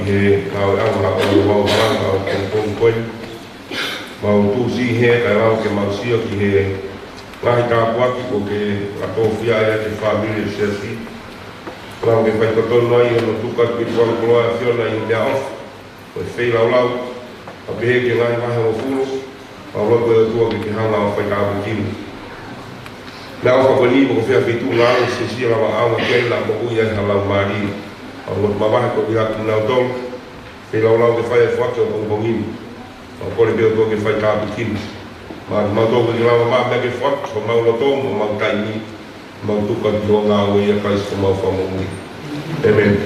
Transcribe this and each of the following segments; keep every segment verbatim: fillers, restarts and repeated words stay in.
He kau e ʻaho ʻo e vau malanga ʻo e pongipongi ko eni. Mau tuʻu siʻi hē kae lava ke mau sio ki he ngaahi tāpuaki kuo ke fakatōfia ai ʻa e fāmili ʻo e siasi. Lava ke fai totonu ai hono tuku atu ki he ʻAfiona ʻa e meʻaʻofa ʻo e feilaulau, ʻa pehē ki he ngaahi vahe hongofulu. Mau lotu ʻe ʻOtua ke ke hanga ʻo fai tāpuekina. Meʻaʻofa ko eni, ʻoku fai feituʻu ngāue siʻisiʻi lava ʻaonga ki ai naʻa moʻui ai ha laumālie. Mau lotu mavahe koeʻuhi ko kinautolu, feilaulau ke fai ʻa e foaki ʻo e pongipongi ni. Mau kole pē ʻOtua ke fai tāpuekina. Mau, mau tō ke lava mai meʻa ke foaki homau loto mo homau taimi, mau tuku atu ki hoʻo ngāue ʻia Kalaisi ko homau Fakamoʻui. ʻĒmeni.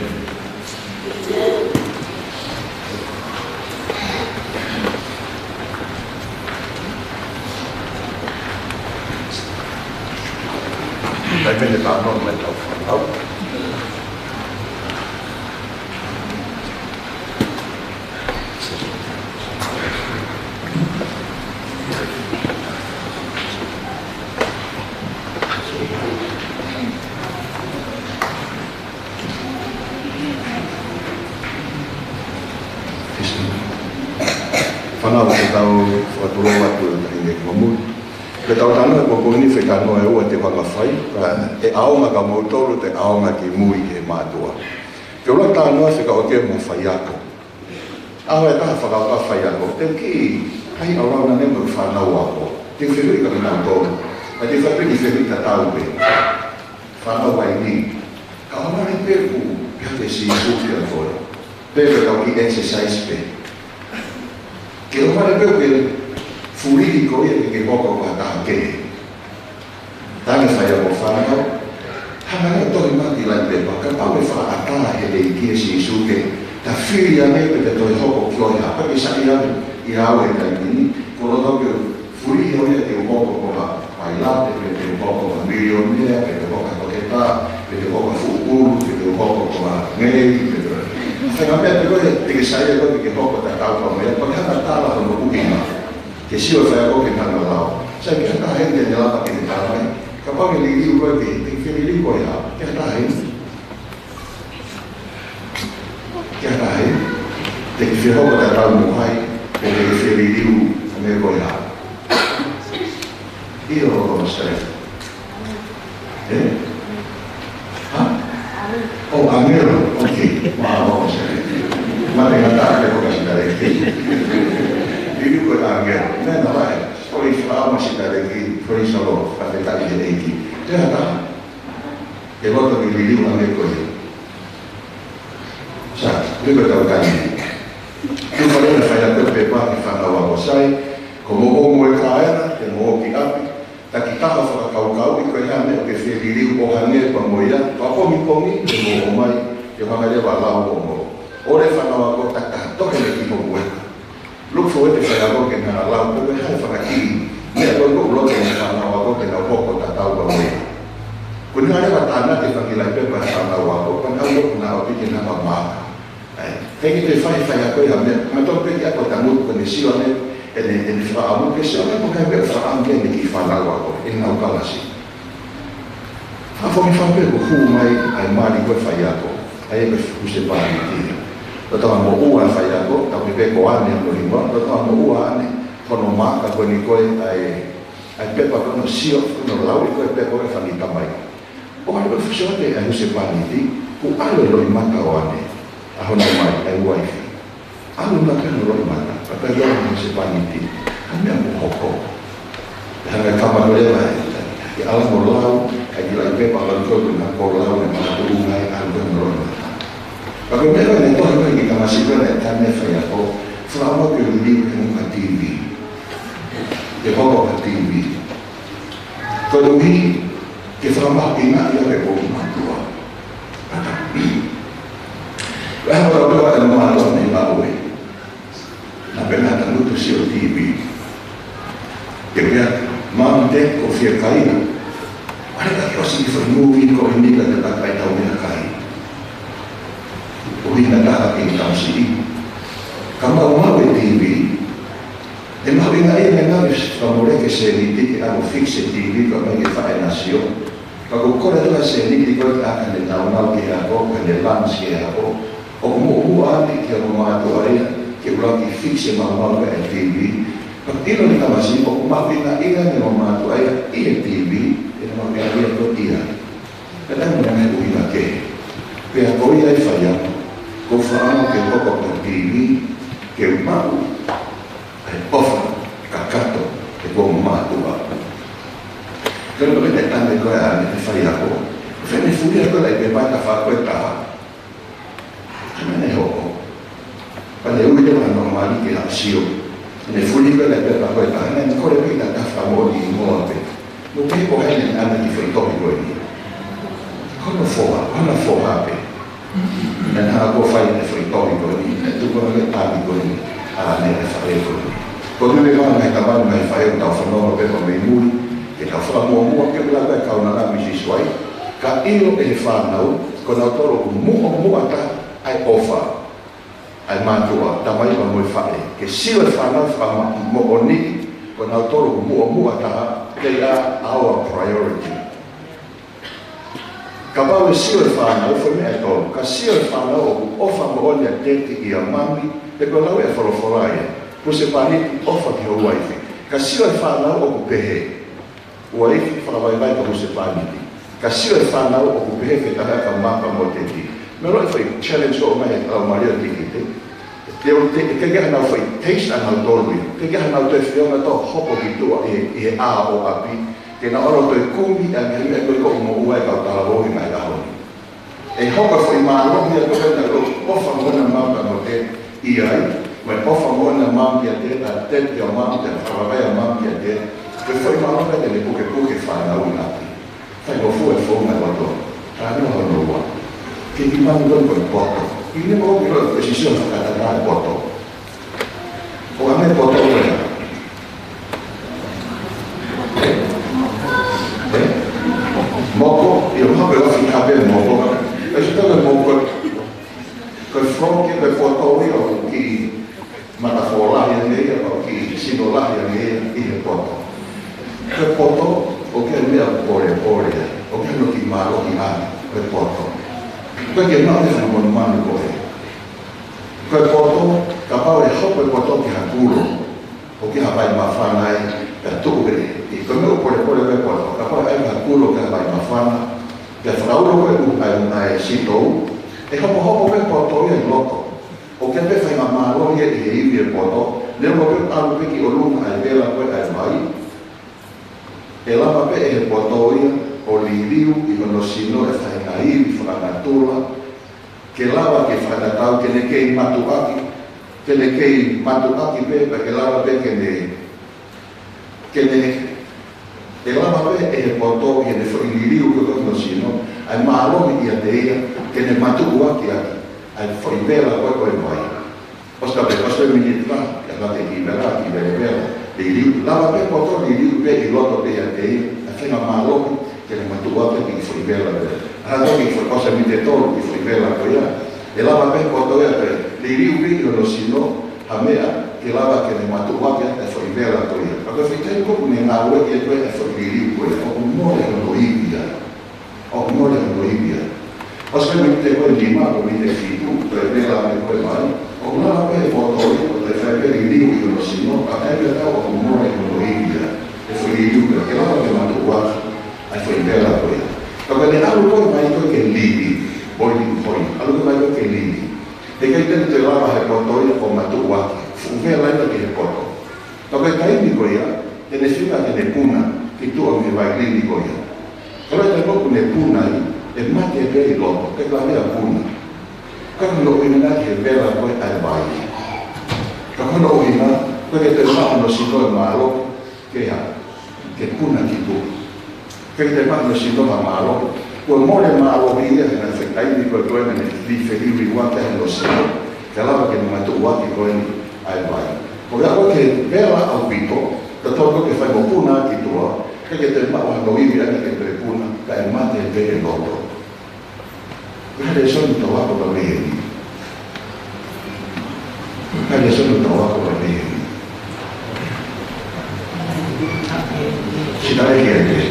Kae pehē pē ʻa e talanoa mai tau fānau. Fānau, ke tau fakatulou atu ʻo taʻengata ki mui. Ke tau talanoa he pongipongi ni, fekauʻaki mo e ua te u hanga ʻo fai, ʻe ʻaonga kia moutolu, ʻe ʻaonga kimui ki he mātuʻa. Ke u lau e talanoa fekauʻaki mo e faiako. ʻAho ʻe taha fakakaukau faiako, te u kiʻi ʻai ʻa e lau naʻe mo e fānau ako. Te u fehuʻi kia kinautolu. Ka te u fai pē ʻeku fehuʻi tatau pē. Fānau, ʻai ni. Ka ʻohovale pē ʻoku pehē ʻe Sīsū kiate koe, pehē pē kau kiʻi exercise pē. Ke ʻohovale pē ʻoku ke fulihi koe ia ke ke hoko ko ha taha kehe. Talaange faiako, fānau, hanga ʻo tohi mai ki he kiʻi laʻi pepa, kapau ʻe fakaʻatā ʻe he ʻEiki ʻa Sīsū ke ta fili ange pe te toe hoko ki ai ha, pea ke saiʻia ange ʻia au he taimi ni, ko e loto ke fulihi au ia ke u hoko ko ha pailate, pe te u hoko ko ha milionea, pe te u hoko ko ha toketā, pe te u hoko ko ha fuʻu pulu, pe te u hoko ko ha ngeia, pe te u hoko ko ha meʻa pē ko ē te ke saiʻia koe ke ke hoko tatau pē mo ia, pea ke hanga ʻo tala hono ʻuhinga. Ke sio e faiako ke hanga ʻo lau. Sai, ke hanga heni ke ne lava ke ne tala mai. Kapau ʻe liliu koe, ke, ke fie liliu koe ʻe au. Ke hanga heni. Ke hanga heni. Te ke fie hoko tatau mo hai, pe te ke fie liliu ʻa e meʻa ko ia. ʻIo, sai. ʻE? Ha? ʻO, ʻāngelo. Ok. Mālō, sai. Mate ngata pē ko e Sitaleki. Liliu ko e ʻāngelo. Meʻa na lahi. Ko e fakaʻamu ʻa Sitaleki. Praise the Lord. Fakafetaʻi ki he ʻEiki. Te hata. ʻE loto ke liliu ʻa e meʻa ko ia. Sai, pea ko e tau kani. Tuku leva e faiako e pepa ki he fānau ako, sai, ko hoʻomo e kāinga, te mo ō ki ʻapi, taki taha ʻo fakakaukauʻi ko e hā e meʻa ʻoku ke fie liliu ʻo hangē pē mo ia, pea pongipongi te mo ō mai, te u hanga leva ʻo lau mo koe. ʻOua leva fānau ako, taki taha tohi leva ki hoku ʻea. Look forward e faiako ke ne hanga ʻo lau, pe ko e hā e fanga kiʻi meʻa ko ē ʻoku ou loto ki he fānau ako ke nau hoko tatau pē mo ia. Ko e hā leva e tānaki e fanga kiʻi laʻi pepa ʻa e fānau ako, pea nau loto naʻa ʻoku piki naʻa mā. ʻAi, teʻeki ke fai e faiako ia ha meʻa, ma tau pē ki he ako tangutu ko ʻene sio ange, ʻene, ʻene fakaʻamu ke sio ange ko e hā e meʻa ʻoku fakaʻamu ki ai ʻene kiʻi fānau ako, ʻenau kalasi. Fakafoki fakape ko e hū mai ʻa e mali ko ē faiako, ʻa ia ko e husepāniti. Lolotonga moʻua e faiako, tau pehē ko ʻAne ʻa Molimo, lolotonga moʻua ʻa ʻAne, ko hono maaka ko eni ko ē ʻa e, ʻa e pepa ko hono sio, ko hono lau ʻi ko e pepa ko e fanga kiʻi tamai. ʻO ʻalu ʻo fusi atu ʻa e husepāniti, kuo ʻalu e loʻimata ʻo ʻAne, ʻa hono mai, ʻa e uaifi. ʻAlu mai pē hono loʻimata, pea pehē ʻe he husepāniti, ʻa e meʻa kuo hoko. Hanga ʻe he kama ko ē leva ʻe, ke ʻalu mo lau, ʻa e kiʻi laʻi pepa ʻoku lau ko ē, ko ena ko lau ne makatuʻunga ai, ʻalu pē hono loʻimata. Pea ko e meʻa ko ē naʻe tohi mai ki he tamasiʻi ko ē naʻe tane faiako, fakaʻamu ke liliu ʻene ʻū TV. Ke hoko ha TV. Koeʻuhi ke fakamahuʻingaʻi ʻa e pō mātuʻa. Pea ko e hā ko e ʻofa ʻa e mātuʻa mei he ngāue. Naʻa pē naʻa tangutu sio TV. Ke pehē, "Mom, Dad, ko e fiekaia." ʻAlu ʻo ʻosi ki he fanga movie ko eni ka te takai tau meʻakai. ʻO hina taha ki he tamasiʻi. Ka maumau e TV, ʻe mahuʻinga ia ʻene ngāue fakamoleki e sēniti ke ʻalu ʻo fix e TV kae ʻumaʻā ke faʻa ʻena sio. Ka ko e kole atu ʻa e sēniti ko ē ke ʻaʻana ke nāunau ki he ako, ke ne lunch ki he ako. ʻOku muʻomuʻa ʻeni ki hono mātuʻa ia ke ʻuluaki fix e maumau ʻa e TV. Pea ʻilo ʻe he tamasiʻi ʻoku mahuʻingaʻia ʻeni hono mātuʻa ia ʻi he TV, ʻe mahuʻingaʻia ko ia. Pea taimi mo e ngaahi ʻuhinga kehe. Pea ko ia ʻe fai ʻa e, ʻoku ou fakaʻamu ke hoko ko e TV ke maʻu ʻa e ʻofa kakato ʻa hono mātuʻa. Ka ʻi he taimi ko ē ʻa ʻene faiako, fai ʻene fulia ko ē ʻa e pepa ʻi he tafaʻaki ʻe taha. Ka naʻe hoko. Pea ne ui leva hono mali ke haʻu ʻo sio. Ne fuli ko ē ʻa e pepa ko ē ʻe taha, ne kole pē ki he tafaʻaki ʻo ne ʻi muʻa pē. Naʻe pehē ko hai naʻe ʻaʻana ki he foʻi tohi ko eni. Ko hono foha, ko hono foha pē. Naʻe hanga ʻo fai ʻene foʻi tohi ko eni, naʻe tuku ʻene tāmi ko eni, ʻa ʻene faʻē ko eni. Ko e meʻa ko ē ʻa e ngaahi tamai mo e ngaahi faʻē ʻoku tau fanongo pē mei muli, ke tau fakamuʻomuʻa ke ʻuluaki ʻa e kaunanga Misisi White, ka ʻilo ʻe he fānau, ko nautolu ʻoku muʻomuʻa taha ʻa e ʻofa ʻa e mātuʻa, tamai pea mo e faʻē. Ke sio e fānau fakamoʻoni, ko nautolu ʻoku muʻomuʻa taha, they are our priority. Kapau ʻe sio e fānau, foʻi meʻa ʻe tolu. Ka sio e fānau ʻoku ʻofa moʻoni ʻa teti ʻia mami, he ko e lau ʻa e folofola ia. Husepāniti, ʻofa ki ho uaifi. Ka sio e fānau ʻoku pehē. Uaifi, fakavaivai, ka husepāniti. Ka sio e fānau ʻoku pehē fetaha ka maka mo teti. Meʻa loi foʻi challenge ʻo mai he lau mali ʻo tikite. Te o te, ke ke hanau foʻi taste ʻa nautolu ia. Ke ke hanau toe feʻunga tō hopo ki tuʻa ʻi he, ʻi he ʻā ʻo ʻapi. Ke nau ʻalu ʻo toe kumi ʻa e ngaahi meʻa ko ē ʻoku moʻua ʻe he kau talavou ʻi he ngaahi ʻaho ni. ʻE hoko e foʻi mālohi ia ko ē naʻe ʻofa moʻoni ʻa mami pea mo teti ʻi ai, mo e ʻofa moʻoni ʻa mami kia teti, ʻa teti kia mami, ʻa e fakavaivai ʻa mami kia teti. Ko e foʻi mālohi ia te ne pukepuke e fānau ʻi ʻapi. Fai mo fua e founga ʻo e poto. Talanoa hono ua. Ke ki mami ko e poto. ʻI he meʻa ko ē ʻoku ʻilo ʻe he sisio fakatātā e poto. ʻO ka mei poto ko ē. Ē? Moko, ʻio, moko ʻe ofi ka pē moko. ʻE sio ka moko. Ko e frog, ko e poto ia ʻoku kiʻi mata fōlahi ange ia, ʻoku kiʻi sino lahi ange ia ʻi he poto. Ko e poto, ʻoku ʻi ai e meʻa ʻoku pōlepole ai. ʻOku ʻi ai hono kiʻi mālohi ange, ko e poto. Ko e ke maʻu e fanga monumanu ko ē. Ko e poto, kapau ʻe hoko e poto ki ha kulo, ʻo ki ha vai māfana ai, pea tuʻu ē. ʻI ko e meʻa ʻoku pōlepole ko e poto, kapau ʻe ʻai ki ha kulo ʻo ki ha vai māfana, pea fakaulo ko ē ʻa e, ʻa e sitou, ʻe hopohopo pē poto ia ʻi loto. ʻOku ʻi ai pē faʻahinga mālohi ia ʻi he ivi e poto, neongo pē ʻalu pē ki ʻolunga ʻa e vela ko ē ʻa e vai. ʻE lava pē ʻe he poto ia ʻo liliu ʻi hono sino e faʻahinga ivi fakanatula, ke lava ke fakatatau ke ne kei matuʻuaki, ke ne kei matuʻuaki pē, pea ke lava pē ke ne, ke ne, ʻe lava pē ʻe he poto ʻi heʻene foʻi liliu ko ē ʻi hono sino, ʻa e mālohi ʻiate ia, ke ne matuʻuaki ʻaki ʻa e foʻi vela ko ē ʻo e vai. ʻOsi ka pē, ʻosi pē miniti lahi, ʻe lava ke kiʻi vela, kiʻi vela, vela. Liliu, lava pē poto, liliu pē ʻi loto pē ʻiate ia, ʻa e faʻahinga mālohi, ke ne matuʻuaki ʻaki e foʻi vela pē. ʻA ia ko e kiʻi foʻi, ʻosi e miniti ʻe tolu, kiʻi foʻi vela ko ia. ʻE lava pē poto ia pē, liliu pē ʻi hono sino, ha meʻa, ke lava ke ne matuʻuaki ʻaki e foʻi vela ko ia. Ka ko e foʻi taimi ko ē ʻoku ne ngāueʻaki ai ko ē e foʻi liliu ko ia, ʻoku mole hono ivi ia. ʻOku mole hono ivi ia. ʻOsi ko e miniti ko ē ʻe nima, ko e miniti ʻe fitu, ko e vela ko ē ʻo e vai. ʻOku lava pē poto ia, ʻo toe fai pē liliu ʻi hono sino, ka taimi tatau ʻoku mole hono ivi ia. E foʻi liliu ko ē, ke lava ke matuʻuaki ʻa e foʻi vela ko ia. Ka ko ʻene ʻalu ko ē mai ko ē ke liliu, boiling point, ʻalu ko ē mai ko ē ke liliu. Heʻikai te ne toe lava ʻe he poto ia ʻo matuʻuaki. Fuʻu vela ia ki he poto. Ka ko e taimi ko ia, te ne feinga ke ne puna ki tuʻa mei he vai liliu ko ia. Ka ko e taimi ʻoku ne puna ai, ʻe mate pē ʻi loto, ʻikai ke lava ia ʻo puna. Ka ko hono ʻuhinga ki he vela ko ē ʻa e vai. Ka ko hono ʻuhinga, ʻoku ʻikai ke toe maʻu hono sino e mālohi, ke hā, ke puna ki tuʻa. ʻIkai ke toe maʻu hono sino ha mālohi. Kuo mole mālohi ia he naʻe fai taimi ko ē naʻa ne fefeliuiuaki ai hono sino, ke lava ke ne matuʻuaki ko eni ʻa e vai. Ko ia ko e vela ʻaupito, ka tau ko ē ke fai mo puna ki tuʻa, ʻikai ke toe maʻu hano ivi ange ke toe puna, kae mate pē ʻi loto. Ko e hā e lēsoni ʻoku tau ako mei heni? Ko e hā e lēsoni ʻoku tau ako mei heni? Sita e kia e.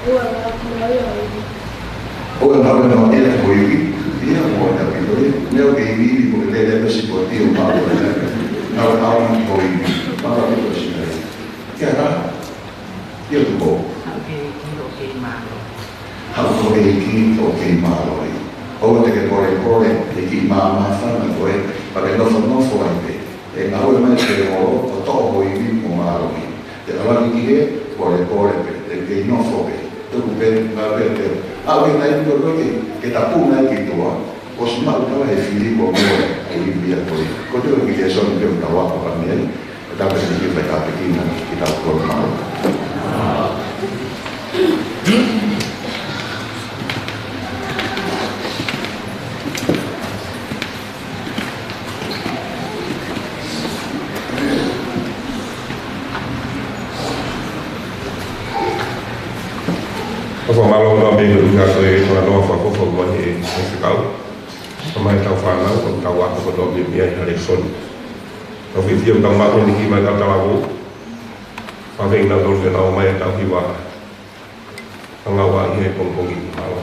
Ko e hā e? ʻOku ʻikai ke ʻi ai ha ivi, ʻi ai mo e ʻaupito ia. Meʻa ʻoku ke ivi, ivi, ʻoku ke lele pē siʻi potu ʻo mālōlō ia. Naʻa ke ʻalu ʻo ivi, mālōlō ʻaupito siʻi ia. Ke ʻatā, ʻio tuʻu. Haʻu ki he ʻEiki ʻo kei mālōlō. Haʻu ki he ʻEiki ʻo kei mālōlō. ʻOua te ke polepole, he kiʻi māmāfana ko ē, pea ke nofonofo ai pē. ʻE ngāue mai pē ʻo, ʻo toʻo ho ivi mo mālōlō. Te ʻalu ange ki he polepole pē, te ke nofo pē, tuku pē, ngāue pē. ʻAʻu ki he taimi ko ē ke, ke tapu mai ki tuʻa, ʻosi maʻu ʻe he fili kuo mole ʻa e ivi ko ē. Ko e toe kiʻi lēsoni pē ʻoku tau ako pē mei ai, ʻo tau pehē ni ke fai tāpuekina ki heʻetau koloa. Fakamālō atu pē ki he ʻOtua ko e Tamai ʻofa, ʻofa mai ʻi he fekau. Tamai ʻetau fānau, ʻoku tau ako kotoa pē mei ai ha lēsoni. Tau fiefia ʻoku tau maʻu ʻeni ki he mai kau talavou. Pea ke nau tolu ke nau ō mai ʻetau hiva. Tau ngāue ʻi he pongipongi ni, mālō.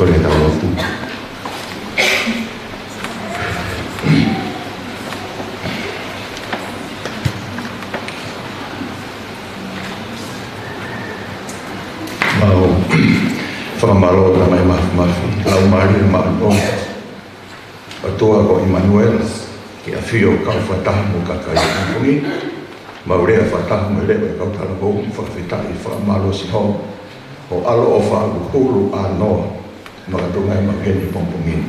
Kole ke tau lotu. Mau fakamālō Tamai Māfimafi, Laumālie Māʻoniʻoni, ʻOtua ko ʻImanuela, ke ʻafio ʻo kau fakataha mo e kakai ʻo e pongipongi ni. Mau lea fakataha mo e leʻo ʻo e kau talavou, fakafetaʻi, fakamālō siʻi hoʻo ʻAlo ʻofa ʻuluhulu ʻānoa, makatuʻunga mai heni he pongipongi ni.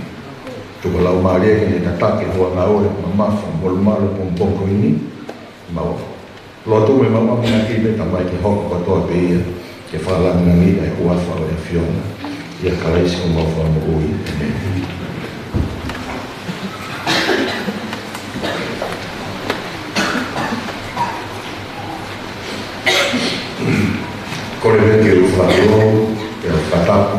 Tuku ho Laumālie ke ne tataki e ngāue mamafa mo malumalu he pongipongi ko eni. Mau lotu mo mau ʻamanaki pē Tamai ke hoko kotoa pē ia ke fakalāngilangiʻi ʻa e huafa ʻo e ʻAfiona, ʻia Kalaisi ko homau Fakamoʻui. ʻĒmeni. Kole pē ke u fakatulou, ke u fakatapu,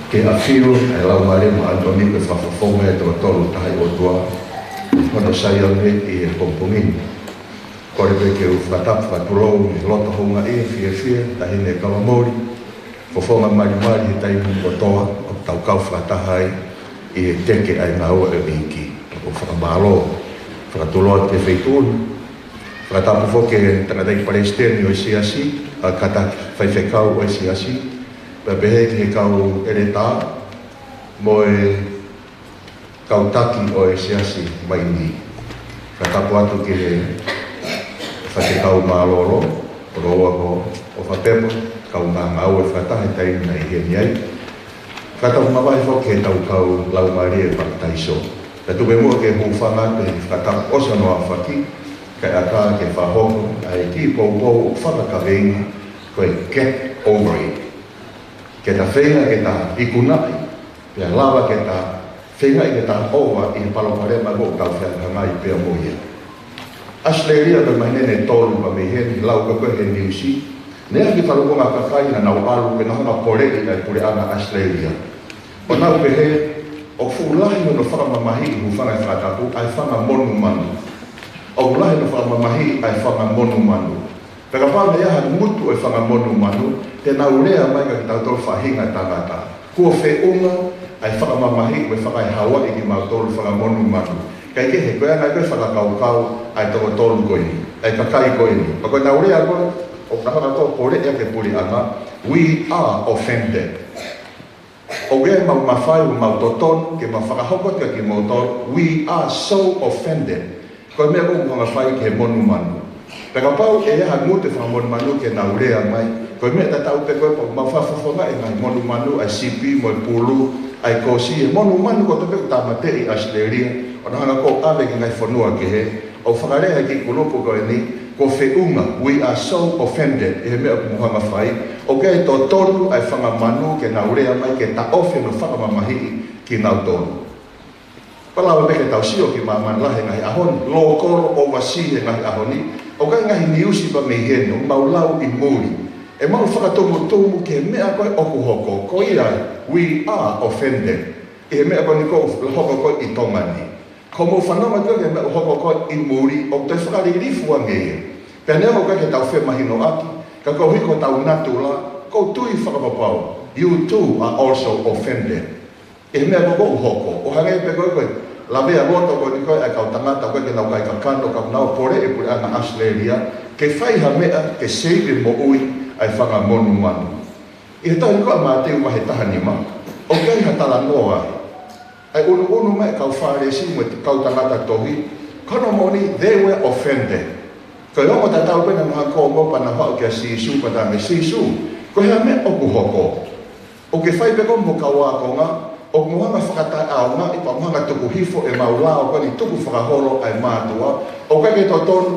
ke ʻafio ʻa e Laumālie Māʻoniʻoni ko e fakafofonga ʻo e toko tolu tahaʻi ʻOtua ʻi hono Saione ʻi he pongipongi ni. Kole pē ke u fakatapu fakatulou he loto houngaʻia, fiefia, taʻahine kava moli, fofonga malimali he taimi kotoa ʻoku tau kau fakataha ai ʻi he teke ʻa e ngāue ʻa e ʻEiki. Ko e fakamālō fakatulou atu ki he feituʻu ni. Fakatapu foki ki he tangataʻeiki palesiteni ʻo e siasi, ʻa e kātaki faifekau ʻo e siasi, pea pehē ki he kau ʻeletā mo e kau taki ʻo e siasi mai ni. Fakatapu atu ki he faifekau mālōlō, ʻo ua ko ʻOfa Pepa, kau ngāngāue fakataha he taimi naʻe ʻi heni ai. Fakatapu mavahe foki ki he tau kau laumālie papitaiso. Ka tuku muʻa ke u hūfanga atu he fakatapu ʻosi hono aofaki, kae ʻatā ke fakahoko ʻa e kiʻi poupou ʻoku fakakaveinga ko e get over it. Ke ta feinga ke ta ikunaʻi, pea lava ke ta feinga ke ta ʻova ʻi he palopalema ʻoku tau fehangahangai pea mo ia. ʻAositelēlia ko e maheni ʻe tolu pea mei heni, lau ko ē he niusi, naʻe ʻi ai e kiʻi falukunga kakai naʻa nau ʻalu ke nau hanga ʻo poleʻi ʻa e puleʻanga ʻAositelēlia. ʻO nau pehē ʻoku fuʻu lahi hono fakamamahiʻi, hūfanga he fakatapu, ʻa e fanga monumanu. ʻOku lahi hono fakamamahiʻi ʻa e fanga monumanu. Pea kapau naʻe ʻi ai ha ngutu ʻo e fanga monumanu, te nau lea mai kia kitautolu faʻahinga tangata, kuo feʻunga ʻa e fakamamahiʻi mo e fakaʻehawaʻi kimautolu fanga monumanu. Kae kehe, ko e anga ia ko ē e fakakaukau ʻa e toko tolu ko eni, ʻa e kakai ko eni. Pea ko ʻenau lea ko ē, ʻoku nau hanga ʻo poleʻi ʻaki e puleʻanga, "We are offended." ʻOku ʻi ai ʻemau mafai, ʻemau totonu ke mau fakahoko atu kia kimoutolu, "We are so offended." Ko e meʻa ʻoku mou hanga ʻo fai ki he monumanu. Pea kapau ʻe ʻi ai ha ngutu ʻo e fanga monumanu ke nau lea mai, ko e meʻa tatau pē ko ē pea mau fakafofongaʻi e ngaahi monumanu, ʻa e sipi mo e pulu, ʻa e kosi, e monumanu kotoa pē ʻoku tāmateʻi ʻi ʻAositelēlia, ʻo nau hanga ʻo ʻave ki he ngaahi fonua kehe, ʻo fakalea ʻe he kiʻi kulupu ko eni, kuo feʻunga, "We are so offended," ʻi he meʻa ʻoku mou hanga ʻo fai. ʻOku ʻi ai e totonu ʻa e fanga manu ke nau lea mai ke taʻofi hono fakamamahiʻi kinautolu. Pea lava pē ke tau sio ki māmani lahi he ngaahi ʻaho ni, lōkolo, overseas he ngaahi ʻaho ni, ʻoku ʻi ai e ngaahi niusi pea mei heni, ʻoku mau lau ʻi muli. ʻEmau fakatumutumu ki he meʻa ko ē ʻoku hoko, ko ia, "We are offended," ʻi he meʻa ko eni ʻoku hoko ko ē ʻi Tonga ni. Ko hoʻomou fanongo atu ki he meʻa ʻoku hoko ko ē ʻi muli, ʻoku toe fakalilifu ange ia. Pea neongo ʻoku ʻikai ke tau femahinoʻaki, ka koeʻuhi ko hotau natula, ʻoku ou tui fakapapau, you too are also offended. ʻI he meʻa ko ē ʻoku hoko, ʻo hangē pē ko ē ko e lavea loto ko eni ko ē ʻa e kau tangata ko ē ke nau kai kakano, ka nau poleʻi e puleʻanga ʻAositelēlia, ke fai ha meʻa, ke save e moʻui ʻa e fanga monumanu. ʻI he tohi ko ē ʻa Mātiu vahe taha nima, ʻoku ʻi ai ha talanoa ai. ʻA e ʻunuʻunu mai e kau Fālesi mo e kau tangata tohi, ko hono moʻoni, they were offended. Ko e ongo tatau pē naʻa nau hanga ʻo ongo pea nau haʻu kia Sīsū pea talaange, "Sīsū, ko e hā e meʻa ʻoku hoko? ʻOku ke fai pē koe mo e kau ākonga, ʻoku mou hanga ʻo fakataʻeʻaongaʻi pea mou hanga ʻo tuku hifo ʻemau lao ko eni tukufakaholo ʻa e mātuʻa, ʻoku ʻikai ke totonu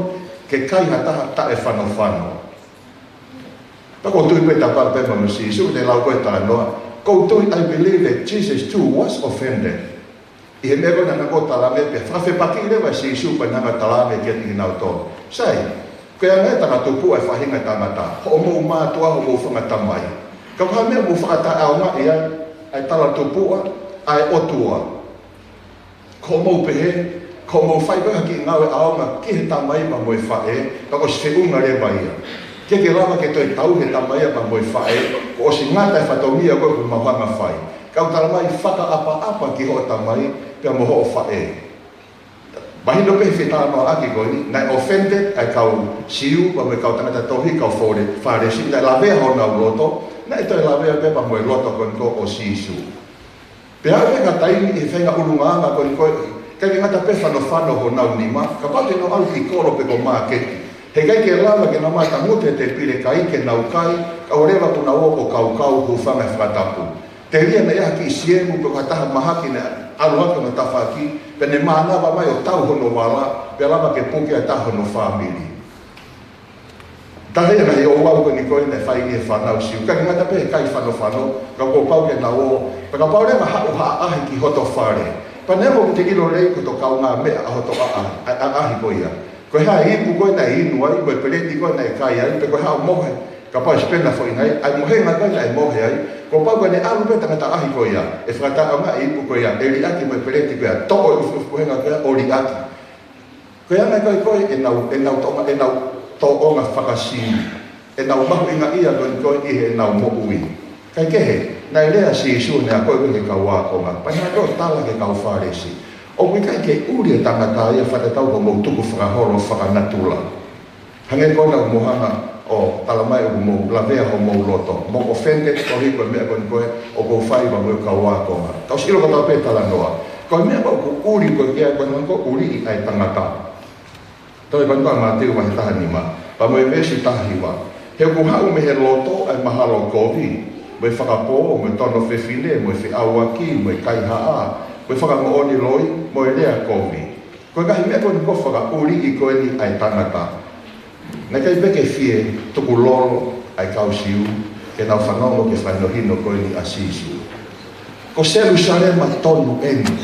ke kai ha taha taʻefanofano." Pea ʻoku ou tui pē tapa pē mo Sīsū, te lau ko ē talanoa. ʻOku ou tui, I believe that Jesus too was offended. ʻI he meʻa ko ē naʻa nau talaange pea fakafepakiʻi leva ʻe Sīsū pea nau talaange kiate kinautolu, "Sai, ko e anga ia e tangatupuʻa ʻa e faʻahinga ʻo e tangata, hoʻomou mātuʻa, hoʻomou fanga tamai. Ka ko e hā e meʻa ʻoku mou fakataʻeʻaongaʻi ai ʻa e talatupuʻa ʻa e ʻOtua? Ko hoʻomou pehē, ko hoʻomou fai ko ē ha kiʻi ngāue ʻaonga ki he tamai pea mo e faʻē, ka kuo ʻosi feʻunga leva ia." ʻIkai ke lava ke toe tauhi e tamai ia pea mo e faʻē, kuo ʻosi ngata e fatongia ko ē ʻoku mau hanga ʻo fai. Ka ʻoku talamai, fakaʻapaʻapa ki hoʻo tamai pea mo hoʻo faʻē. Mahino pē he fetalanoaʻaki ko eni, naʻe offended ʻa e kau Siu pea mo e kau tangata tohi, kau Fale-, Fālesi, naʻe lavea honau loto, naʻe toe lavea pē pea mo e loto ko eni ko ē ʻo Sīsū. Pea ʻi he ngata ai ʻi he feinga ʻulungaanga ko eni ko ē, ʻikai ke ngata pē fanofano honau nima, kapau te nau ʻalu ki kolo pe ko māketi, heʻikai ke lava ke nau maʻu e tangutu he tēpile kai ke nau kai, kae ʻoua leva kuo nau ō ʻo kaukau, hūfanga he fakatapu. Telia naʻe ʻi ai ha kiʻi siemu pe ko ha taha mahaki naʻe ʻalu hake ʻo tafaʻaki, pea ne mānava mai ʻo tau hono vala, pea lava ke puke ʻa e taha hono fāmili. Taha ia e ngaahi ouau ko eni ko ē naʻe fai ʻe he fānau Siu. ʻIkai ke ngata pē he kai fanofano, ka kuo pau ke nau ō. Pea kapau leva ʻe haʻu ha ʻaʻahi ki hoto fale, pea neongo ʻoku te ʻilo lelei ko hoto kaungāmeʻa ʻa hoto ʻaʻahi, ʻa, ʻaʻahi ko ia, ko e hā e ipu ko ē naʻe inu ai, mo e peleti ko ē naʻe kai ai, pe ko e hā e mohe, kapau ʻe spend ha foʻi ngaahi, ʻa e mohenga ko ē naʻe mohe ai, kuo pau ke ne ʻalu pē tangata ʻaʻahi ko ia, ʻe fakataʻeʻaongaʻi e ipu ko ia, ʻe liʻaki mo e peleti ko ia, toʻo e ʻufiʻufi mohenga ko ia ʻo liʻaki. Ko e anga ko ē ko ē ʻenau, ʻenau tōʻonga, ʻenau tōʻonga faka-Siu, ʻenau mahuʻingaʻia ko ē ko ē ʻi heʻenau moʻui. Kae kehe, naʻe lea ʻa Sīsū naʻe akoʻi ko ē ki he kau ākonga, pea naʻe ʻosi tala ki he kau Fālesi, ʻoku ʻikai ke ʻuli e tangata ia fakatatau ki hoʻomou tukufakaholo fakanatula. Hangē ko ena ʻoku mou hanga ʻo talamai ʻoku mou lavea homou loto, mou offended, koeʻuhi ko e meʻa ko eni ko ē ʻoku ou fai pea mo e kau ākonga. Tau sio ʻilo kotoa pē e talanoa. Ko e meʻa ʻoku ʻuli ko ē ki ai ko ena ko e ʻuliʻi ʻa e tangata. Tau ʻi he ko ena ko ē Mātiu vahe taha nima, pea mo e veesi taha hiva. He ʻoku haʻu mei he loto ʻa e mahalo kovi, mo e fakapō, mo e tono fefine, mo e feʻauaki, mo e kaihaʻa, mo e fakamoʻoni loi, mo e lea kovi. Ko e ngaahi meʻa ko eni ko ē fakaʻuliʻi ko eni ʻa e tangata. Naʻe ʻikai pē ke fie tukulolo ʻa e kau Siu ke nau fanongo ki he fakahinohino ko eni ʻa Sīsū. Ko Selūsalema tonu eni.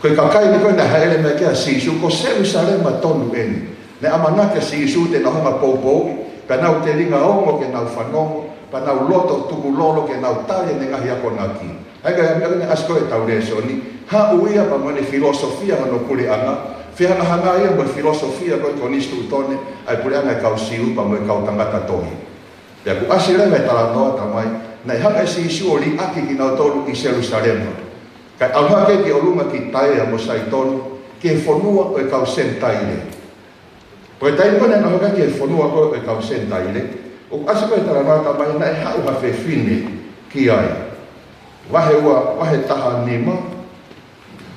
Ko e kakai ni ko ē naʻe hāʻele mai ki ai ʻa Sīsū, ko Selūsalema tonu eni. Naʻe ʻamanaki ʻa Sīsū te nau hanga ʻo poupouʻi, pea nau telinga ongo ke nau fanongo, pea nau loto tukulolo ke nau tali ʻene ngaahi akonaki. ʻA ia ko e meʻa ko ē naʻe ʻasi ko ē ʻetau lēsoni, haʻu ia pea mo ʻene filosofia hono puleʻanga, fehangahangai ia mo e filosofia ko ē ʻo e konisitūtone ʻa e puleʻanga ʻo e kau Siu pea mo e kau tangata tohi. Pea kuo ʻasi leva e talanoa, talamai, naʻe hanga ʻe Sīsū ʻo liʻaki kinautolu ʻi Selūsalema, kae ʻalu hake ki ʻolunga ki Taea mo Saitoni, ki he fonua ʻo e kau Senitaile. Ko e taimi ko ē naʻe ʻalu hake ki he fonua ko ē ʻo e kau Senitaile, ʻoku ʻasi ko ē e talanoa, talamai naʻe haʻu ha fefine ki ai. Vahe ua, vahe taha nima,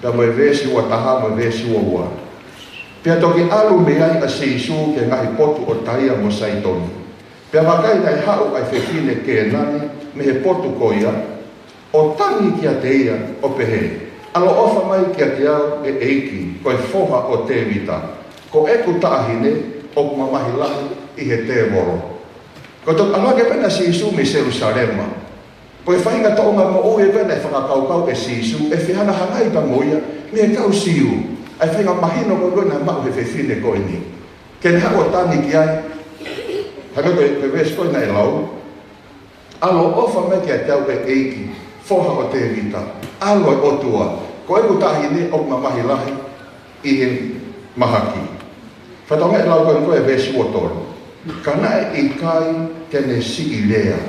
pea mo e veesi ua taha mo e veesi ua ua. Pea toki ʻalu mei ai ʻa Sīsū ki he ngaahi potu ʻo Taea mo Saitoni. Pea vakai, naʻe haʻu ʻa e fefine Kēnani mei he potu ko ia, ʻo tangi kiate ia, ʻo pehē, ʻAloʻofa mai kiate au, ʻe ʻEiki, ko e foha ʻo Tēvita, ko ʻeku taʻahine ʻoku mamahi lahi ʻi he tēvolo. Ko e toki ʻalu hake pē ʻa Sīsū mei Selūsalema, ko e faʻahinga tōʻonga moʻui ko ē naʻe fakakaukau ʻe Sīsū ʻe fehangahangai pea mo ia mei he kau Siu, ʻa e faʻahinga mahino ko ē naʻe maʻu ʻe he fefine ko eni, ke ne haʻu ʻo tangi ki ai. Hangē ko e, ko e veesi ko ē naʻe lau, ʻAloʻofa mai kiate au, ʻe ʻEiki, foha ʻo Tēvita, ʻAlo ʻo e ʻOtua, ko ʻeku taʻahine ʻoku mamahi lahi ʻi he mahaki. Fakatokangaʻi e lau ko ē ko ē veesi ua tolu. Ka naʻe ʻikai ke ne siʻi lea.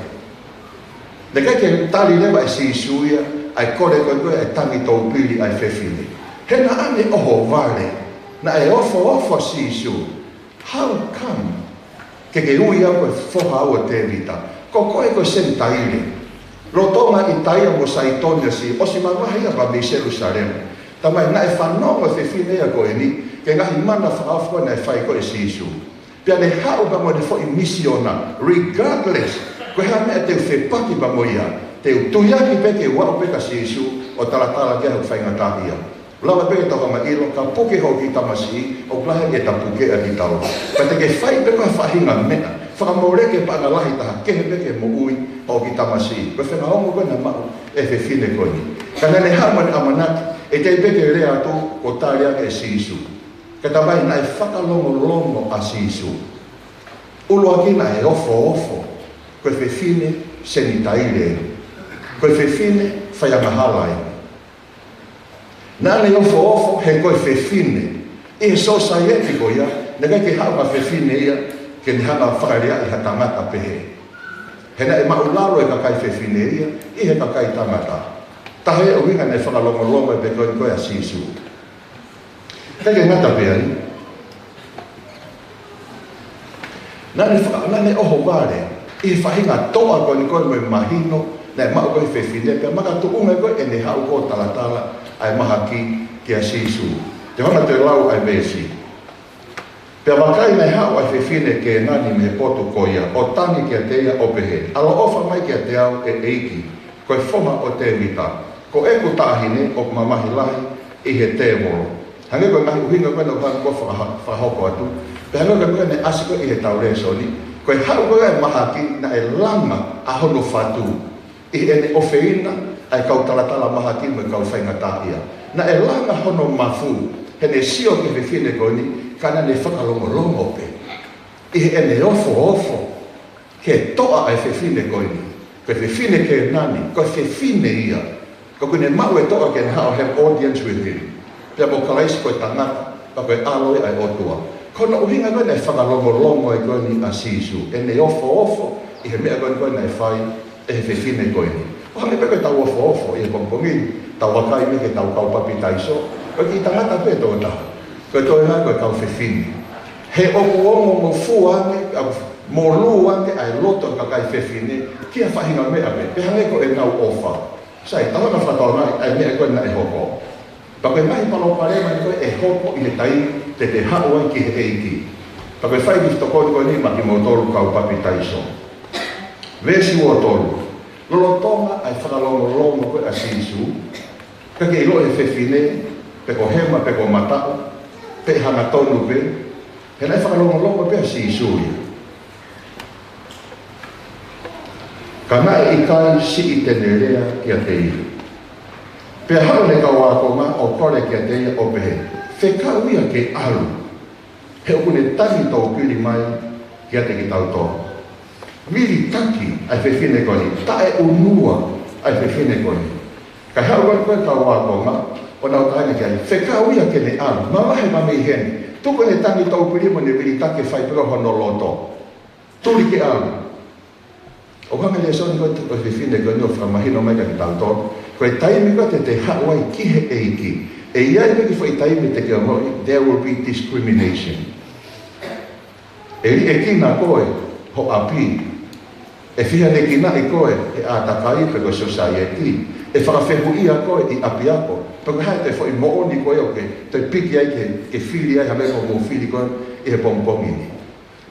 Naʻe ʻikai ke tali leva ʻe Sīsū ia ʻa e kole ko ē ko ē ʻa e tangi toupili ʻa e fefine. He naʻa ne ʻohovale, naʻe ofoofo ʻa Sīsū. How come ke ke ui au ko e foha au ʻo Tēvita? Ko koe ko e Senitaile. Lolotonga ʻi Taea mo Saitoni ʻa Sīsū, ʻosi mamahi ia pea mei Selūsalema. Talamai naʻe fanongo e fefine ia ko eni ki he ngaahi mana fakaofo naʻe fai ko ē ʻe Sīsū. Pea ne haʻu pea mo ʻene foʻi misiona, regardless ko e hā e meʻa te u fepaki pea mo ia, te u tuiaki pē ke u aʻu pē kia Sīsū ʻo talatala ki ai hoku faingataʻaʻia. Lava pē ke tau hanga ʻo ʻilo, ka puke hoʻo kiʻi tamasiʻi, ʻoku lahi ange ʻeta pukeʻi kitaua. Ka te ke fai pē ko e faʻahinga meʻa, fakamoleki e paʻanga lahi taha kehe pē ki he moʻui ʻo e kiʻi tamasiʻi. Ko e fengaongo ko ē naʻe maʻu ʻe he fefine ko eni. Ka naʻa ne haʻu mo ʻene ʻamanaki, ʻe teʻeki pē ke lea atu, kuo tali ange ʻe Sīsū. Ka talamai naʻe fakalongolongo ʻa Sīsū. ʻUluaki, naʻe ofoofo, ko e fefine Senitaile, ko e fefine faiangahala eni. Naʻa ne ofoofo he ko e fefine. ʻI he sōsaieti ko ia, naʻe ʻikai ke haʻu ha fefine ia ke ne hanga ʻo fakaleaʻi ha tangata pehē. He naʻe māʻulalo e kakai fefine ia ʻi he kakai tangata. Taha e ʻuhinga naʻe fakalongolongo ai pē ko ē ʻa Sīsū. Kae ʻikai ke ngata pē ai, naʻa ne faka-, naʻa ne ʻohovale ʻi he faʻahinga toʻa ko eni ko ē mo e mahino naʻe maʻu ko ē ʻe he fefine, pea makatuʻunga ko ē ʻene haʻu ʻo talatala ʻa e mahaki kia Sīsū. Te u hanga ʻo toe lau ʻa e veesi. Pea vakai, naʻe haʻu ʻa e fefine Kēnani mei he potu ko ia, ʻo tangi kiate ia ʻo pehē, ʻAloʻofa mai kiate au, ʻe ʻEiki, ko e foha ʻo Tēvita, ko ʻeku taʻahine ʻoku mamahi lahi ʻi he tēvolo. Hangē ko e ngaahi ʻuhinga ko ē naʻa ku faka-, fakahoko atu. Pea hangē ko e meʻa naʻe ʻasi ko ē ʻi heʻetau lēsoni, ko e haʻu ko ē ʻa e mahaki naʻe langa ʻa hono fatu ʻi heʻene ʻofeina ʻa e kau talatala mahaki mo e kau faingataʻaʻia. Naʻe langa hono mafu heʻene sio ki he fefine ko eni, ka naʻa ne fakalongolongo pē ʻi heʻene ofoofo ki he toʻa ʻa e fefine ko eni. Ko e fefine Kēnani, ko e fefine ia. Ka ʻoku ne maʻu e toʻa ke ne haʻu ʻo have audience with him. Pea ko Kalaisi ko e tangata, pea ko e ʻAlo ia ʻa e ʻOtua. Ko hono ʻuhinga ko ē naʻe fakalongolongo ai ko eni ʻa Sīsū, ʻene ofoofo ʻi he meʻa ko eni ko ē naʻe fai ʻe he fefine ko eni. ʻO hangē pē ko ʻetau ofoofo ʻi he pongipongi ni, tau vakai mai ki heʻetau kau papitaiso, ko e kiʻi tangata pē ʻe toko taha. Ko e toenga ko e kau fefine. He ʻoku ongongofua ange, ʻa, molū ange ʻa e loto ʻo e kakai fefine ki ha faʻahinga meʻa pē, pea hangē ko ʻenau ʻofa. Sai, tau hanga ʻo fakatokangaʻi ʻa e meʻa ko ē naʻe hoko. Pea ko e ngaahi palopalema ko ē ʻe hoko ʻi he taimi te te haʻu ai ki he ʻEiki. Pea ko e fai kiʻi tokoni ko eni maʻa kimoutolu kau papitaiso. Veesi uo tolu. Lolotonga ʻa e fakalongolongo ko ē ʻa Sīsū, ʻikai ke ʻilo ʻe he fefine pe ko hema pe ko mataʻu pe hangatonu pē, he naʻe fakalongolongo pē ʻa Sīsū ia. Ka naʻe ʻikai siʻi te ne lea kiate ia. Pea haʻu ʻene kau ākonga ʻo kole kiate ia ʻo pehē, Fekau ia ke ʻalu, he ʻoku ne tangi toupili mai kiate kitautolu. Vilitaki ʻa e fefine ko eni, taʻeʻunua ʻa e fefine ko eni. Kae haʻu ko ē ʻa e kau ākonga ʻo nau tala ange ki ai, Fekau ia ke ne ʻalu, mavahe mai mei heni. Tuku ʻene tangi toupili mo ʻene vilitaki ke fai pē hono loto. Tuli ke ʻalu. ʻOku hanga ʻe he lēsoni ko ē ʻo e fefine ko eni ʻo fakamahino mai kiate kitautolu, ko e taimi ko ē te te haʻu ai ki he ʻEiki, ʻe ʻi ai pē kiʻi foʻi taimi te ke ongoʻi, there will be discrimination. ʻE liʻekina koe ho ʻapi, ʻe fihanekinaʻi koe ʻe he ʻātakai pe ko e sōsaieti, ʻe fakafehuʻia koe ʻi ʻapiako, pe ko e hā e toe foʻi moʻoni ko ē ʻoku ke toe piki ai ke, ke fili ai ha meʻa ʻoku mou fili ko ē ʻi he pongipongi ni.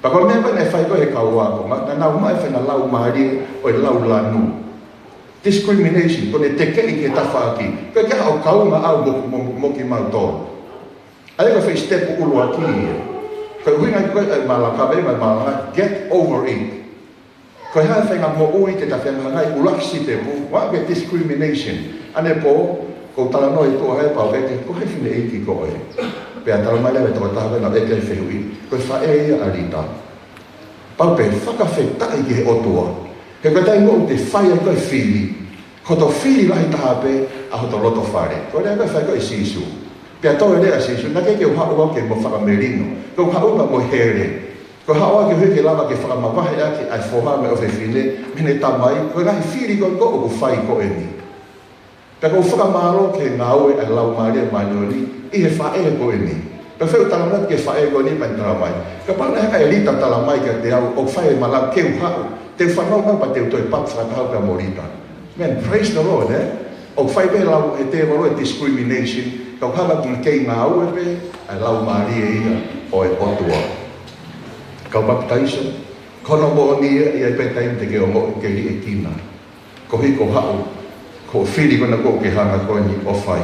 Pea ko e meʻa ko ē naʻe fai ko ē ʻe he kau ākonga, naʻa nau maʻu e faʻahinga laumālie ʻo e laulanu. Discrimination, ko ʻene tekeʻi ki he tafaʻaki. ʻIkai ke ʻi ai haʻo kaunga au mo, mo, mo kimautolu. ʻA ia ko e foʻi sitepu ʻuluaki ia. Ko e ʻuhinga ko ē ʻa e malanga, pea mo e malanga, get over it. Ko e hā e faʻahinga moʻui te ta fehangahangai, ʻuluaki sitepu, ʻoku ʻi ai e discrimination. Ane pō, ʻoku ou talanoa ʻi tuʻa he pau ʻeke, Ko hai fineʻeiki koe? Pea talamai leva ʻe he tokotaha ko ē naʻe ʻeke e fehuʻi, Ko e faʻē ia ʻa Lita. Pau pē fakafetaʻi ki he ʻOtua. He ko e taimi ʻoku te fai ai ko ē e fili, ko hoto fili lahi taha pē ʻa hoto loto fale. Ko e lea ko ē naʻe fai ko ē ʻe Sīsū. Pea toe lea ʻa Sīsū, Naʻe ʻikai ke u haʻu au ke mo fakamelino. Ko ʻeku haʻu pē mo e hele. Ko e haʻu au ke u hiki lava ke fakamavaheʻaki ʻa e foha mo e ʻofefine mei heʻene tamai, ko e ngaahi fili ko ē ʻoku fai ko eni. Pea ʻoku ou fakamālō ki he ngāue ʻa e Laumālie Māʻoniʻoni ʻi he faʻē ko eni. Pea feu talamai ki he faʻē ko eni pea ne talamai, Kapau naʻe hanga ʻe Lita ʻo talamai kiate au ʻoku fai e malanga ke u haʻu, te u fanongo pea te u toe papi fakataha pea mo Lita. Man, praise the Lord, eh? ʻOku fai pē lau ʻe he tēvolo e discrimination, ka ʻoku hanga ʻoku kei ngāue pē ʻa e Laumālie ia ʻo e ʻOtua. Kau papitaiso, ko hono moʻoni ia, ʻe ʻi ai pē taimi te ke ongoʻi ke liʻekina. Koeʻuhi ko hoʻo haʻu, ko e fili ko ena ʻoku ke hanga ko eni ʻo fai.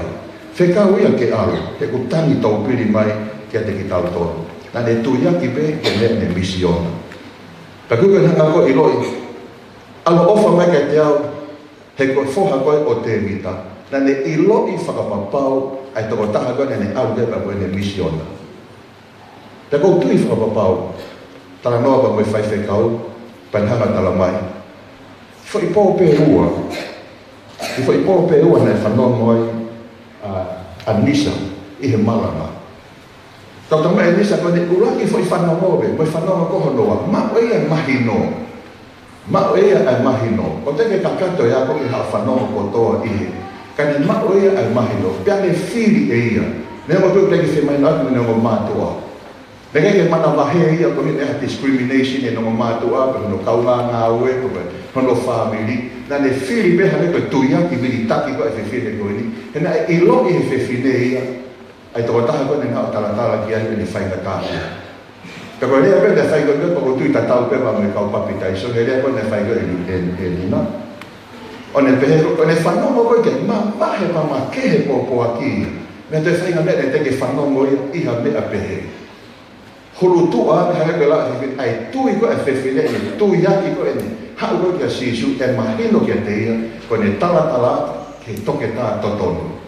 Fekau ia ke ʻalu, he ʻoku tangi toupili mai kiate kitautolu. Naʻa ne tuiaki pē ki he meʻa ne misiona. Pea ʻoku ke hanga ko ē ʻo ʻiloʻi, ʻaloʻofa mai kiate au, he ko e foha koe ʻo Tēvita. Naʻa ne ʻiloʻi fakapapau ʻa e tokotaha ko ē naʻa ne ʻalu ki ai pea mo ʻene misiona. Pea ʻoku ou tui fakapapau, talanoa pea mo e faifekau, pea ne hanga ʻo talamai, foʻi pō pē ʻe ua. Kiʻi foʻi pō pē ʻe ua naʻe fanongo ai ʻa, ʻa Nisa ʻi he malanga. Tau tau mai ʻEnisa ko eni, ʻuluaki foʻi fanongo ē, mo e fanongo ko hono ua. Maʻu ʻe ia e mahino. Maʻu ʻe ia e mahino. ʻOua te ke kakato ia ko e haʻo fanongo kotoa ʻi he. Ka ne maʻu ʻe ia e mahino. Pea ne fili ʻe ia. Neongo pē ʻoku ʻikai ke femahinoʻaki mo ʻene ongo mātuʻa. Naʻe ʻikai ke manavahē ia ko e ʻi ai ha discrimination ʻene ongo mātuʻa, pe hono kaungā ngāue, pe ko e hono fāmili. Naʻa ne fili pē hangē ko e tuiaki vilitaki ko ē ʻa e fefine ko eni. He naʻe ʻiloʻi ʻe he fefine ia ʻa e tokotaha ko ē naʻe haʻu ʻo talatala ki ai ʻene faingataʻa. Ka ko e lea pē naʻe fai ko ē, pea ʻoku ou tui tatau pē mo e kau papitaiso, he lea ko ē naʻe fai ko ē ʻe, ʻe, ʻe Lina. ʻO ne pehē ko ē, ʻo ne fanongo ko ē ke mavahe pea makehe pōpoaki ia. Meʻa toe faʻahinga meʻa naʻe teʻeki fanongo ia ʻi ha meʻa pehē. Hulutuʻa, hangē ko e lau ʻa e fefine, ʻa e tui ko ē ʻa e fefine, ʻene tuiaki ko ē ʻene haʻu ko ē kia Sīsū, ʻe mahino kiate ia, ko ʻene talatala ki he toketā totonu.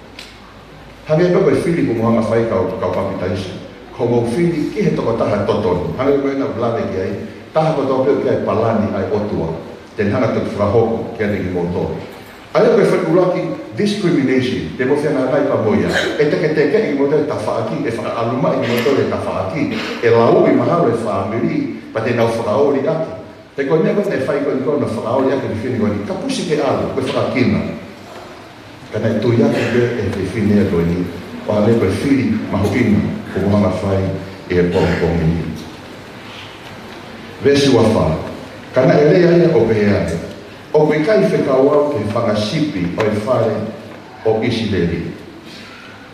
Hangē pē ko e fili kuo mou hanga fai kau, kau papitaiso. Ko hoʻomou fili ki he tokotaha totonu. Hangē ko ē naʻa ku lave ki ai, taha kotoa pē ʻoku ʻi ai e palani ʻa e ʻOtua. Te ne hanga ʻo toki fakahoko kiate kimoutolu. ʻA ia ko e foʻi ʻuluaki discrimination, te mou fehangahangai pea mo ia. ʻE teketekeʻi kimoutolu he tafaʻaki, ʻe fakaʻalumaʻi kimoutolu he tafaʻaki, ʻe lauʻi mahalo e fāmili, pea te nau fakaoli ʻaki. He ko e meʻa ko ē naʻe fai ko eni ko hono fakaoli ʻaki e fefine ko eni, kapusi ke ʻalu, ko e fakakina. Ka naʻe tuiaki pē ʻe he fefine ko eni, ʻo hangē ko e fili mahuʻinga kuo mou hanga fai ʻi he pongipongi ni. Veesi ua fā. Ka naʻe lea ia ʻo pehē ange, ʻOku ʻikai fekau au ki he fanga sipi ʻo e fale ʻo ʻIsileli.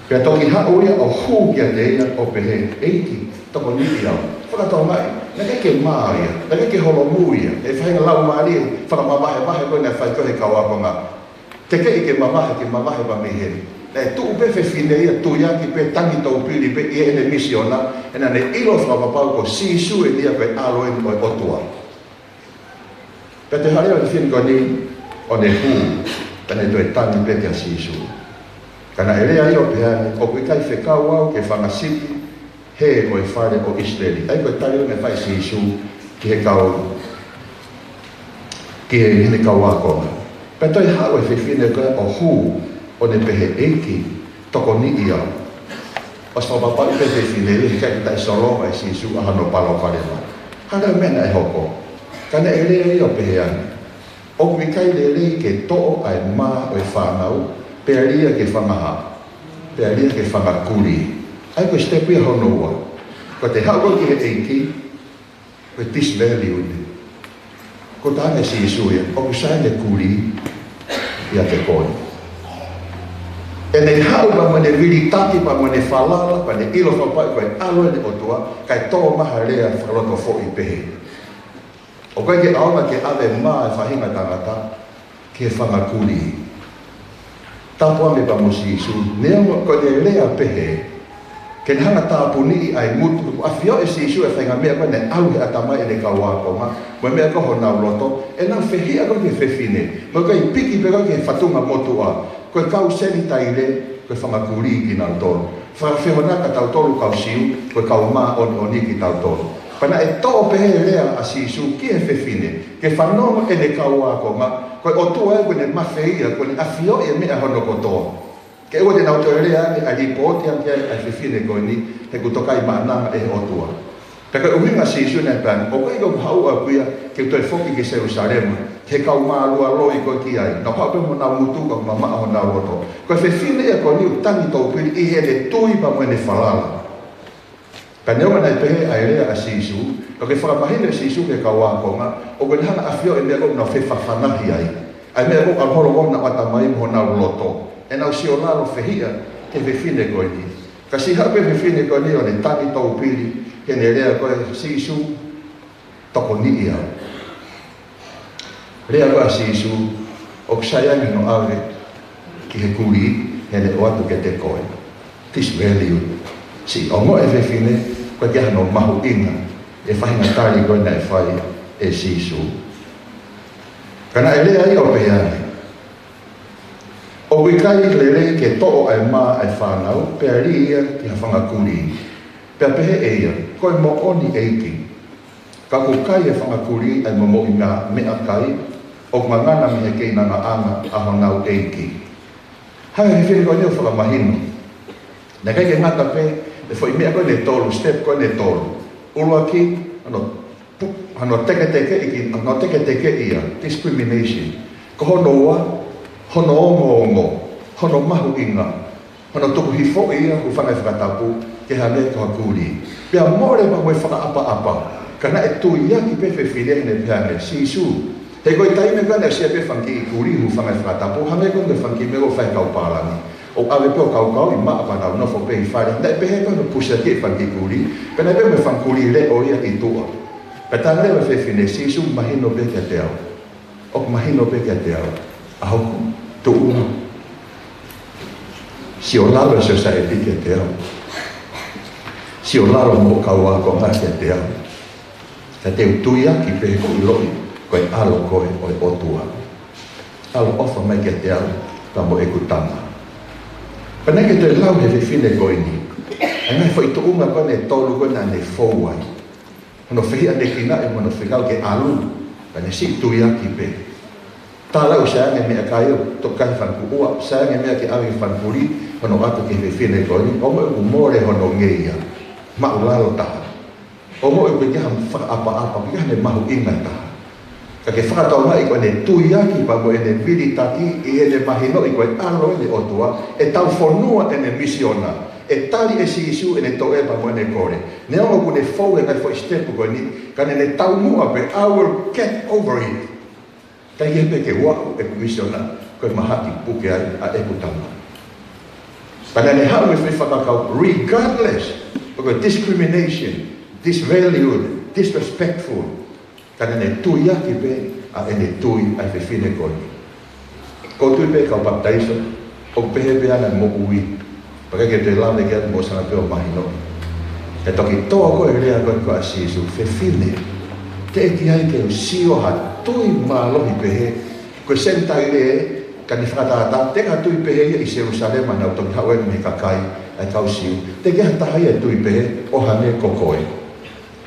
Pea toki haʻu ia ʻo hū kiate ia ʻo pehē, ʻEiki, tokoniʻi au. Fakatokangaʻi, naʻe ʻikai ke mā ia, naʻe ʻikai ke holomui ia, he faʻahinga laumālie fakamavahevahe ko ē naʻe fai ko ē ʻe he kau ākonga. Teʻeki ke mavahe, ke mavahe pē mei heni. Naʻe tuʻu pē fefine ia, tuiaki pē, tangi toupili pē ʻi heʻene misiona, he naʻa ne ʻilo fakapapau ko Sīsū eni ia ko e ʻAlo eni ʻo e ʻOtua. Pea toe haʻu leva e fefine ko eni ʻo ne hū, pea ne toe tangi pē kia Sīsū. Ka naʻe lea ia ʻo pehē ange, ʻOku ʻikai fekau au ki he fanga sipi hē ʻo e fale ʻo ʻIsileli. ʻA ia ko e tali ʻoku ne fai ʻe Sīsū ki he kau, ki heʻene kau ākonga. Pea toe haʻu e fefine ko ē ʻo hū, ʻo ne pehē, ʻEiki, tokoniʻi au. ʻOsi fakapapauʻi pē ʻe he fefine ia he ʻikai ke taʻesolova ʻe Sīsū ʻa hono palopalema. Hangē ko e meʻa naʻe hoko. Ka naʻe lea ia ʻo pehē ange, ʻOku ʻikai lelei ke toʻo ʻa e mā ʻo e fānau, pea lī ia ki he fanga hā, pea lī ia ki he fanga kulī. ʻA ia ko e step ia hono ua. Ko ʻete haʻu ko ē ki he ʻEiki, ko e disvalue eni. Ko e tala ʻa Sīsū ia, ʻoku sai ʻene kulī ʻiate koe. ʻEne haʻu pea mo ʻene vilitaki pea mo ʻene falala, pea ne ʻilo fakapapau ko e ʻAlo eni ʻo e ʻOtua, kae tō mai ha lea fakalotofoʻi pehē. ʻOku ʻikai ke ʻaonga ke ʻave mā e faʻahinga tangata ki he fanga kulī. Tāpuaki pea mo Sīsū, neongo ko ʻene lea pehē, ke ne hanga ʻo tāpuniʻi ʻa e ngutu, ʻoku ʻafioʻi ʻe Sīsū e faʻahinga meʻa ko ē naʻe ʻalu he ʻatamai ʻene kau ākonga, mo e meʻa ko ē honau loto, ʻenau fehiʻa ko ē ki he fefine, mo e ʻikai piki pē ko ē ki he fatunga motuʻa, ko e kau Senitaile, ko e fanga kulī kinautolu. Fakafehoanaki kia tautolu kau Siu, ko e kau māʻoniʻoni kitautolu. Pea naʻe toʻo pehē e lea ʻa Sīsū ki he fefine, ke fanongo ʻene kau ākonga, ko e ʻOtua ia ʻoku ne mafeia, ʻoku ne ʻafioʻi e meʻa hono kotoa. Ke ʻoua te nau toe lea ange ʻa e lipooti ange ʻa e fefine ko eni, he kuo tokaimaʻananga ʻe he ʻOtua. Pea ko e ʻuhinga ʻa Sīsū naʻe pehē ange, ʻoku ʻikai ke u haʻu au ia ke u toe foki ki Selūsalema, he kau mālualoi ko ē ki ai, nau haʻu pē mo honau ngutu ka mamaʻo honau loto. Ko e fefine ia ko eni ʻoku tangi toupili ʻi heʻene tui pea mo ʻene falala. Ka neongo naʻe pehē ʻa e lea ʻa Sīsū, ka ʻoku fakamahino ʻe Sīsū ki he kau ākonga, ʻoku ne hanga ʻo ʻafioʻi e meʻa ko ē ʻoku nau fefafanahi ai. ʻA e meʻa ko ē ʻoku ʻalu holo ko ē honau ʻatamai mo honau loto. ʻEnau siolalo fehiʻa ki he fefine ko eni. Ka siʻi haʻu pē fefine ko eni ʻo ne tangi toupili, heʻene lea ko ē, Sīsū, tokoniʻi au. Lea ko ē ʻa Sīsū, ʻoku sai ange hono ʻave ki he kulī, he ne ʻoatu kiate koe. Disvalue. Siʻi ongoʻi ʻe he fefine, ʻoku ʻikai ke ʻi ai hano mahuʻinga e faʻahinga tali ko ē naʻe fai ʻe Sīsū. Ka naʻe lea ia ʻo pehē ange, ʻOku ʻikai lelei ke toʻo ʻa e mā ʻa e fānau, pea lī ia ki ha fanga kulī. Pea pehē ʻe ia, Ko e moʻoni ʻEiki. Ka ʻoku kai ʻe he fanga kulī ʻa e momoʻi meʻakai, ʻoku ngangana mei he keinangaʻanga ʻa honau ʻeiki. Hanga ʻe he fefine ko eni ʻo fakamahino. Naʻe ʻikai ke ngata pē ʻE foʻi meʻa ko eni ʻe tolu, step ko eni ʻe tolu. ʻUluaki, hono pu-, hono teketekeʻi ki, hono teketekeʻi ia, discrimination. Ko hono ua, hono ongoongo, hono mahuʻinga, hono tuku hifoʻi ia, hūfanga he fakatapu, ke hangē ko ha kulī. Pea mole pea mo e fakaʻapaʻapa, ka naʻe tuiaki pē fefine heʻene pehē ange, Sīsū, he ko e taimi ko ē naʻe ʻosi ʻi ai pē fanga kiʻi kulī hūfanga he fakatapu, hangē ko e fanga kiʻi meʻa ʻoku fai ʻe he kau pālangi. ʻO ʻave pē ʻo kaukauʻi maʻa pea nau nofo pē ʻi fale, naʻe pehē ko hono pusiaki e fanga kiʻi kulī, pea naʻe pehē mo e fanga kulī leʻo ia ʻi tuʻa. Pea talaange leva e fefine, Sīsū, mahino pē kiate au. ʻOku mahino pē kiate au. ʻA hoku tuʻunga. Sio lalo e society kiate au. Sio lalo mo e kau ākonga kiate au. Ka te u tuiaki pē he ʻoku ou ʻiloʻi ko e ʻAlo koe ʻo e ʻOtua. ʻAloʻofa mai kiate au, pea mo ʻeku tama. Pea naʻe ʻikai ke toe lau ʻe he fefine ko eni ʻa e ngaahi foʻi tuʻunga ko eni ʻe tolu ko ē naʻa ne fou ai. Hono fehiʻanekinaʻi mo hono fekau ke ʻalu, ka ne siʻi tuiaki pē. Talamai ʻoku sai ange e meʻakai ʻo toki kai e fanga kuʻua, sai ange e meʻa ke ʻave ki he fanga kulī, hono ʻoatu ki he fefine ko eni, ʻoku mole hono ngeia, maʻulalo taha. ʻOku ʻikai ke ʻi ai ha fakaʻapaʻapa, ʻikai ke ʻi ai haʻane mahuʻinga ʻe taha. Ka ke fakatokangaʻi ko ʻene tuiaki pea mo ʻene vilitaki ʻi heʻene mahinoʻi ko e ʻAlo eni ʻo e ʻOtua, ʻe taufonua ʻene misiona, ʻe tali ʻe Sīsū ʻene toʻe pea mo ʻene kole. Neongo ʻoku ne fou he ngaahi foʻi step ko eni, ka naʻa ne taumuʻa pē, I will get over it. ʻIkai ke pehē ke u aʻu ʻeku misiona, ko e mahaki puke ai ʻa ʻeku tama. Ka naʻa ne haʻu mo e foʻi fakakaukau, regardless, ko e discrimination, disvalued, disrespectful. Ka naʻa ne tuiaki pē ʻa ʻene tui ʻa e fefine ko eni. ʻOku ou tui pē kau papitaiso, ʻoku pehē pē ʻa e moʻui. Pea ʻikai ke toe lave ki ai mo sanga pē ʻo mahino. Ke toki tō ko e lea ko ē ʻa Sīsū, fefine, teʻeki ai ke u sio ha tui mālohi pehē, ko e Senitaile ē, ka ne fakatātā, teʻeki ha tui pehē ia ʻi Selūsalema naʻa nau toki haʻu ai mei he kakai ʻa e kau Siu. Teʻeki ha taha ia ʻe tui pehē ʻo hangē ko koe.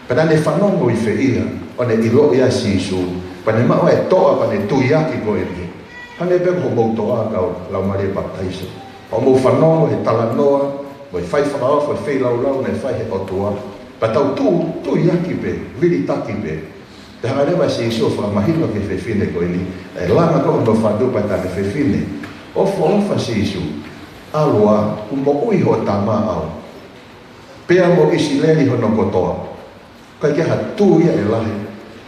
Pea naʻa ne fanongo ʻi fē ia, ʻo ne ʻiloʻi ʻa Sīsū, pea ne maʻu e toʻa, pea ne tuiaki ko eni. Hangē pē ko hoʻomou toʻa kau Laumālie Papitaiso. Hoʻomou fanongo he talanoa, mo e fai fakaofo, e feilaulau naʻe fai he ʻOtua. Pea tau tu, tuiaki pē, vilitaki pē. Pea hanga leva ʻe Sīsū ʻo fakamahino ki he fefine ko eni, ʻe langa ko hono fatu pea talaange, fefine, ʻofa, ʻofa Sīsū, ʻalu ā, kuo moʻui hoʻo tama ʻaʻau. Pea mo ʻIsileli hono kotoa. ʻIkai ke ʻi ai ha tui ia ʻe lahi,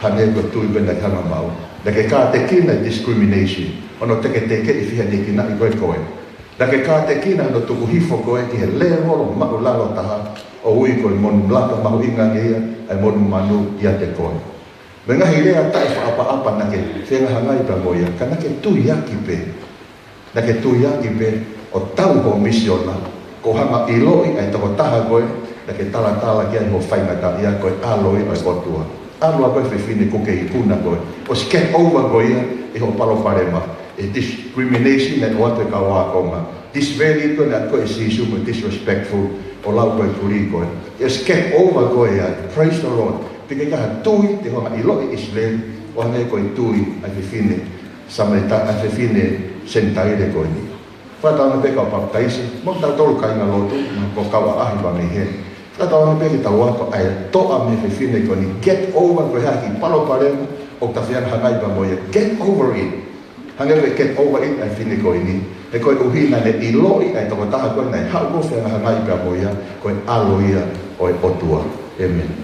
hangē ko e tui ko ē naʻe hanga maʻu. Naʻa ke kātekina e discrimination, hono teketekeʻi, fehiʻanekinaʻi ko ē koe. Naʻa ke kātekina hono tuku hifo koe ki he lēvolo maʻulalo taha, ʻo ui ko e monū laka mahuʻinga ange ia, ʻa e monumanu ʻiate koe. Mo e ngaahi lea taʻefakaʻapaʻapa naʻa ke fehangahangai pea mo ia, ka naʻa ke tuiaki pē. Naʻa ke tuiaki pē ʻo tau hoʻo misiona, ko hoʻo hanga ʻo ʻiloʻi ʻa e tokotaha ko ē naʻa ke talatala ki ai hoʻo faingataʻaʻia, ko e ʻAlo ia ʻo e ʻOtua. ʻAlu ā koe fefine, kuo ke ikuna koe. ʻOsi get over koe ia ʻi hoʻo palopalema, e discrimination naʻe ʻoatu ʻe he kau ākonga. Disvalued ko ē naʻe ʻoatu ʻe Sīsū mo e disrespectful, ʻo lau ko e kulī ko ē. ʻOsi get over koe ia, praise the Lord. Pea ʻikai ke ʻi ai ha tui te u hanga ʻo ʻiloʻi ʻIsileli ʻo hangē ko e tui ʻa e fefine Samēta, ʻa e fefine Senitaile ko eni. Fakatauange pē kau papitaiso, mo kitautolu kāingalotu, mo e kau ʻaʻahi pea mei heni. Fakatauange pē kitautolu ʻa e toʻa mei he fefine ko eni, get over koe ha kiʻi palopalema ʻoku ta fehangahangai pea mo ia. Get over it. Hangē ko e get over it ʻa e fefine ko eni. He koeʻuhi naʻa ne ʻiloʻi ʻa e tokotaha ko ē naʻe haʻu ʻo fehangahangai pea mo ia, ko e ʻAlo ia ʻo e ʻOtua. ʻĒmeni.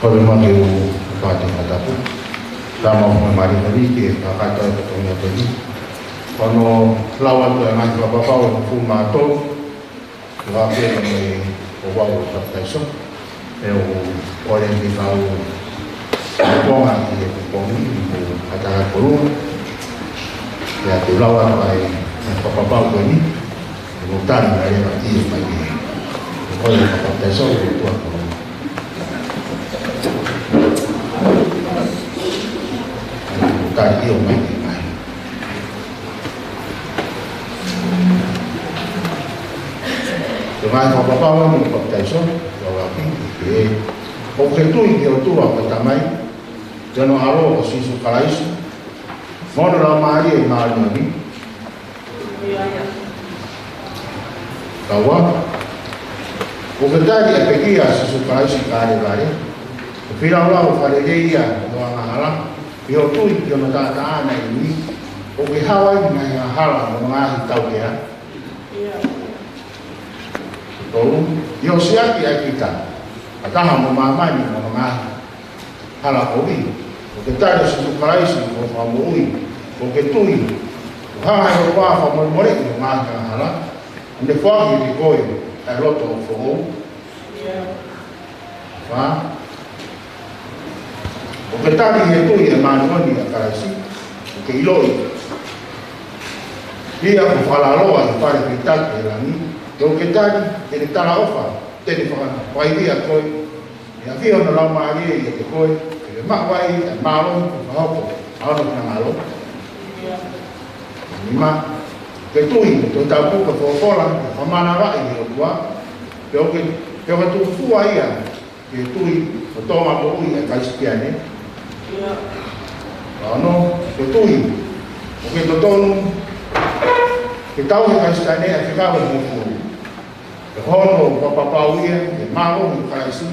Kole mai ke u pāte fakatapu. Tama o mai mari mari ke kakato e kotonga ko eni. Ko hono lau atu e ngaahi fakapapau ʻe hongofulu mā tolu, ʻo aʻu pē mo e ʻoua ʻo papitaiso. ʻE u ʻoange ke tau ponga ki he pongi, mo e hata kolua. Pea te u lau atu ʻa e fakapapau ko eni. Mo tali mai leva ʻio mai ke. Ko e papitaiso ʻo tuʻa ko. Mo tali ʻio mai ke mai. Ko Ngaahi fakapapau mo e papitaiso, ʻa ia ʻoku ke tui ki he ʻOtua ko e Tamai, ki hono ʻAlo ko Sīsū Kalaisi, mo hono Laumālie Māʻoniʻoni. Kaua, ʻoku ke tali ʻa e pekia ʻa Sīsū Kalaisi ʻi Kalevale, ʻa e feilaulau fakalelei ʻo e angahala, ʻi hoʻo tui ki hono taʻataʻa naʻe ui, ʻoku ke hao ai mei he angahala mo e ngaahi tautea. Tolu, ʻi hoʻo siʻaki ʻa kita, ʻa taha mo māmani mo hono ngaahi hala kovi, ʻoku ke tali ʻa Sīsū Kalaisi ko ho Fakamoʻui, ʻoku ke tui, ʻoku hanga ʻe he ʻOtua ʻo fakamolemoleʻi hoʻo ngaahi angahala, ʻo ne foaki kiate koe ʻa e loto foʻou. Fā, ʻoku ke tali ʻi he tui ʻa e māʻoniʻoni ʻa Kalaisi, ʻoku ke ʻiloʻi ia kuo fakalaloa ʻi he fale fehikitaki ʻi he langi, ʻoku ke tali ʻene talaʻofa te ne faka-, fakaivia koe, ʻe ʻafio hono Laumālie ʻiate koe, ke ke maʻu ai ʻa e mālohi kuo fakahoko ʻa hono finangalo. Nima, ke tui, ke tui tapu ke folofola, ke fakamanavaʻi ʻe he ʻOtua, pea ʻoku ke, pea ʻoku ke tuku fua ia, ke tui, ko e Tonga moʻui ʻa e Kalisitiane. Ono, ke tui, ʻoku totonu ke tauhi ʻe he Kalisitiane ʻa e fekau ʻo e hongofulu. Ko hono fakapapau ia, ʻa e mālohi ʻo Kalaisi,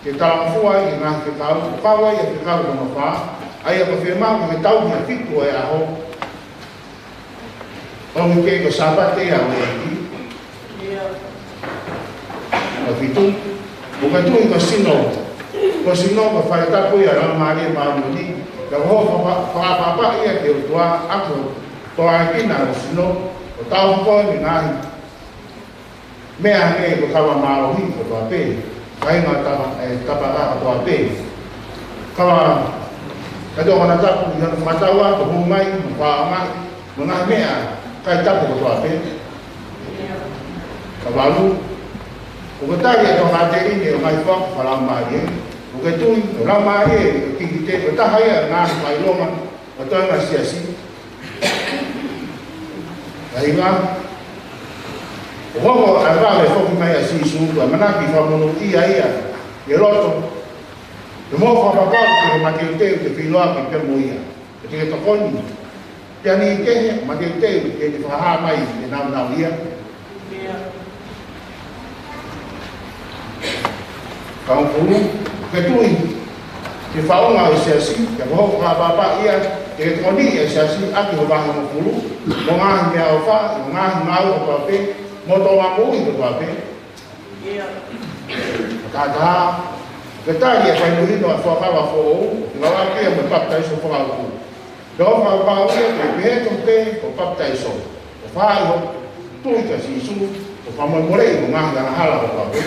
ke talangofua ai ʻi he ngaahi fekau, ʻo kau ai ʻa e fekau hono fā, ʻa ia ʻoku fiemaʻu ke tauhi ʻa e fitu ʻo e ʻaho, ʻo hangē ko e Sāpate ia ʻo e ʻEiki. Ko e fitu, ʻoku ke tui ko e sino, ko e sino ko e fale tapu ia ʻo e Laumālie Māʻoniʻoni, pea ko hoʻo faka-, fakaʻapaʻapa ia ki he ʻOtua, ʻaki hoʻo toaʻekina ho sino, ʻo tauhi koe mei he ngaahi meʻa hangē ko e kava mālohi kotoa pē, kāinga tapa, ʻe, tapaka kotoa pē. Kava, kae tō konatapu ʻi hono fakatau atu, hū mai, mo fakaʻaongaʻi, mo e ngaahi meʻa kai tapu kotoa pē. Ka valu, ʻoku ke tali ʻa e tokāteline ʻo e ngaahi foaki fakalaumālie, ʻoku ke tui, ko e Laumālie ʻo e kikite, ko e taha ia ʻo e ngaahi fakaʻilonga ʻo e toenga siasi. Ka hiva, ʻoku hoko ʻa e vave foki mai ʻa Sīsū, ko e ʻamanaki fakamonūʻia ia ʻi he loto, pea mo e fakapapau ke mateuteu ke feʻiloaki pea mo ia, pea te ke tokoni. Pea niʻihi kehe, mateuteu ke ne fakahā mai ʻe naunau ia. Ka hongofulu, ke tui ki he faʻunga ʻo e siasi, pea ko hoʻo fakaʻapaʻapa ia, ke ke tokoniʻi ʻa e siasi ʻaki hoʻo vahehongofulu, mo e ngaahi meʻaʻofa, mo e ngaahi ngāue kotoa pē, mo e tō mapuʻi kotoa pē. Ka taha, ke tali ʻa e fakahinohino ʻa e Fuakava Foʻou, ke lava pea mo e papitaiso fakaʻupu. Pea ʻoku ou fakapapauʻi ʻe pehē tofu pē ko e papitaiso, ʻo fai hoʻo tui kia Sīsū, ʻo fakamolemoleʻi hoʻo ngaahi angahala kotoa pē.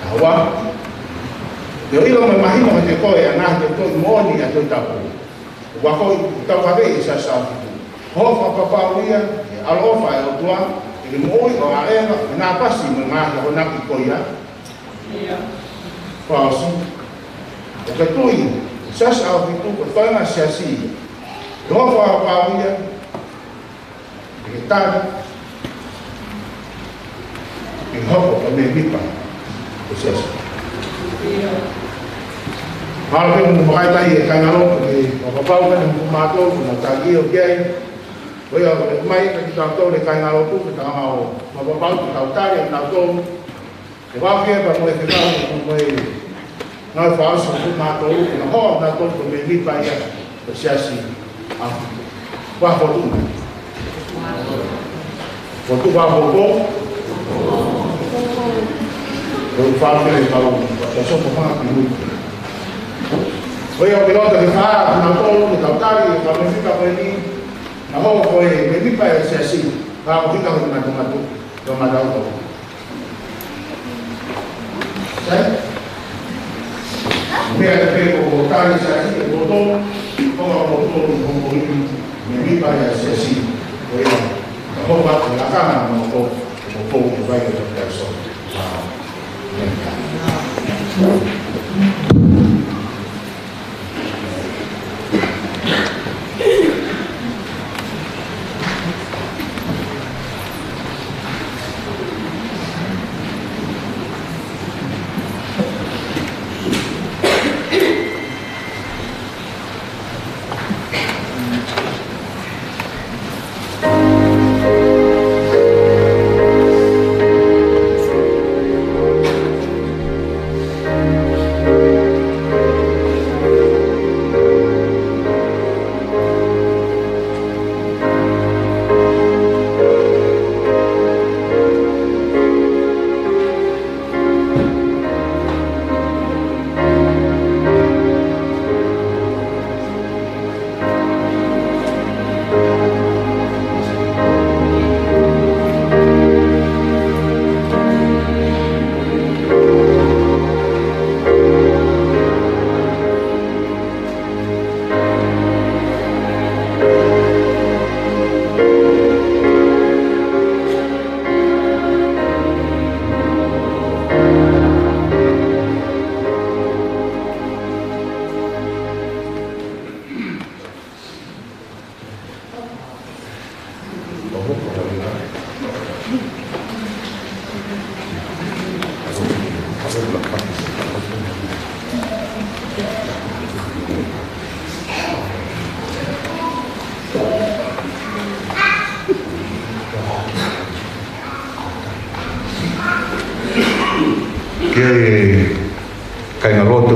Ka ua, ke ʻilo mo mahino kiate koe ʻa e ngaahi tefitoʻi moʻoni ʻa e Tohi Tapu, ʻoku akoʻi, ʻoku taukaveʻi ʻe he Siasi ʻAhofitu. Ko hoʻo fakapapau ia, ʻe ʻaloʻofa ʻa e ʻOtua, ʻe ke moʻui ʻo ʻaʻeva, ʻo nāpasi mo e ngaahi akonaki ko ia. Fakaʻosi, ʻoku ke tui, Siasi ʻAhofitu, ko e toenga siasi. Ko hoʻo fakapapau ia, ʻe ke tali, ke hoko ko e mēmipa ʻo e siasi. Mālō pē mo e fakaitai ʻa e kāingalotu, ʻe fakapapau ka ne hoko mātou, ko na tali ʻo ke ai. Ko ia, ko e mai, ka kitautolu ʻa e kāingalotu, ke tau hanga ʻo fakapapau, ke tau tali ʻa kitautolu. Ke vave pea mo e fekau, mo e ngaahi fakaʻosi ʻo mātou, ke na hoko nautolu ko e mēmipa ia ʻo e Siasi. ʻA, ua fotu. Fotu ua fotu. Ko e fāmili kau, ko e sopo mā ki mui. Ko ia ʻoku ke loto ke fai, nautolu, ke tau tali, ka mēmipa ko eni, na hoko ko e mēmipa ʻo e Siasi, ka ko kita ko e mātuʻa mātuʻa, ka mātuʻa. Sai? Meʻa pē ko e tali sai, ʻe moutolu, ko e moutolu, ko e moutolu, mēmipa ʻo e Siasi, ko ia, ka ko e lakanga moutolu, ko e moutolu, ko e vai, ko e taiso.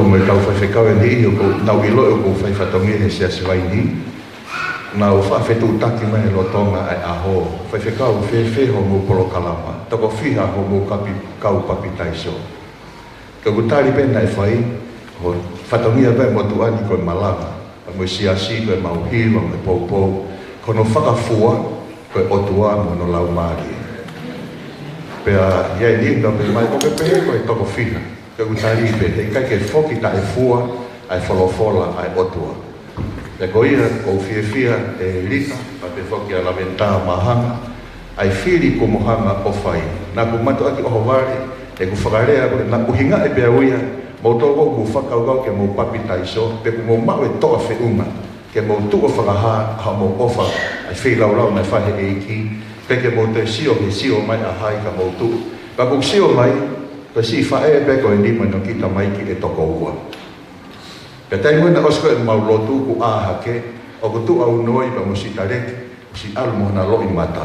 Mo e kau faifekau ʻe niʻihi ʻoku nau ʻiloʻi ʻoku ou fai fatongia he Siasi Vainī. Nau faʻa fetuʻutaki mai he lolotonga ʻa e ʻaho. Faifekau, fēfē hoʻomou polokalama? Toko fiha hoʻomou kapi-, kau papitaiso? Ka ʻoku tali pē naʻe fai, ko e fatongia pē motuʻa ni ko e malanga. Pea mo e siasi ko ʻemau hiva mo e poupou. Ko hono fakafua, ko e ʻOtua mo hono Laumālie. Pea ʻi ai e niʻihi naʻa nau pehē mai, ko e pehē ko e toko fiha. Ka ʻoku tali pē, heʻikai ke foki taʻefua ʻa e folofola ʻa e ʻOtua. Pea ko ia, ʻoku ou fiefia ʻe Lita, pea pehē foki ʻa Laventa Mahanga, ʻa e fili kuo mou hanga ʻo fai. Naʻa ku mātuʻaki ʻohovale, ʻeku fakalea, ko e naʻa ku ʻuhingaʻi pē au ia, moutolu ʻoku mou fakakaukau ke mou papitaiso, pe ʻoku mou maʻu e toʻa feʻunga ke mou tuʻu ʻo fakahā haʻamou ʻofa ʻa e feilaulau naʻe fai he ʻEiki, pe ke mou toe sio he sio mai ʻa hai ka mou tuʻu. Pea ʻoku ou sio mai, ko e siʻi faʻē pē ko eni mo hono kiʻi tamaiki ʻe toko ua. Pea taimi naʻe ʻosi ko ē ʻemau lotu kuo ʻā hake, ʻoku tuʻu ʻa Unoi pea mo Sitaleki, siʻi ʻalu mo hona loʻimata.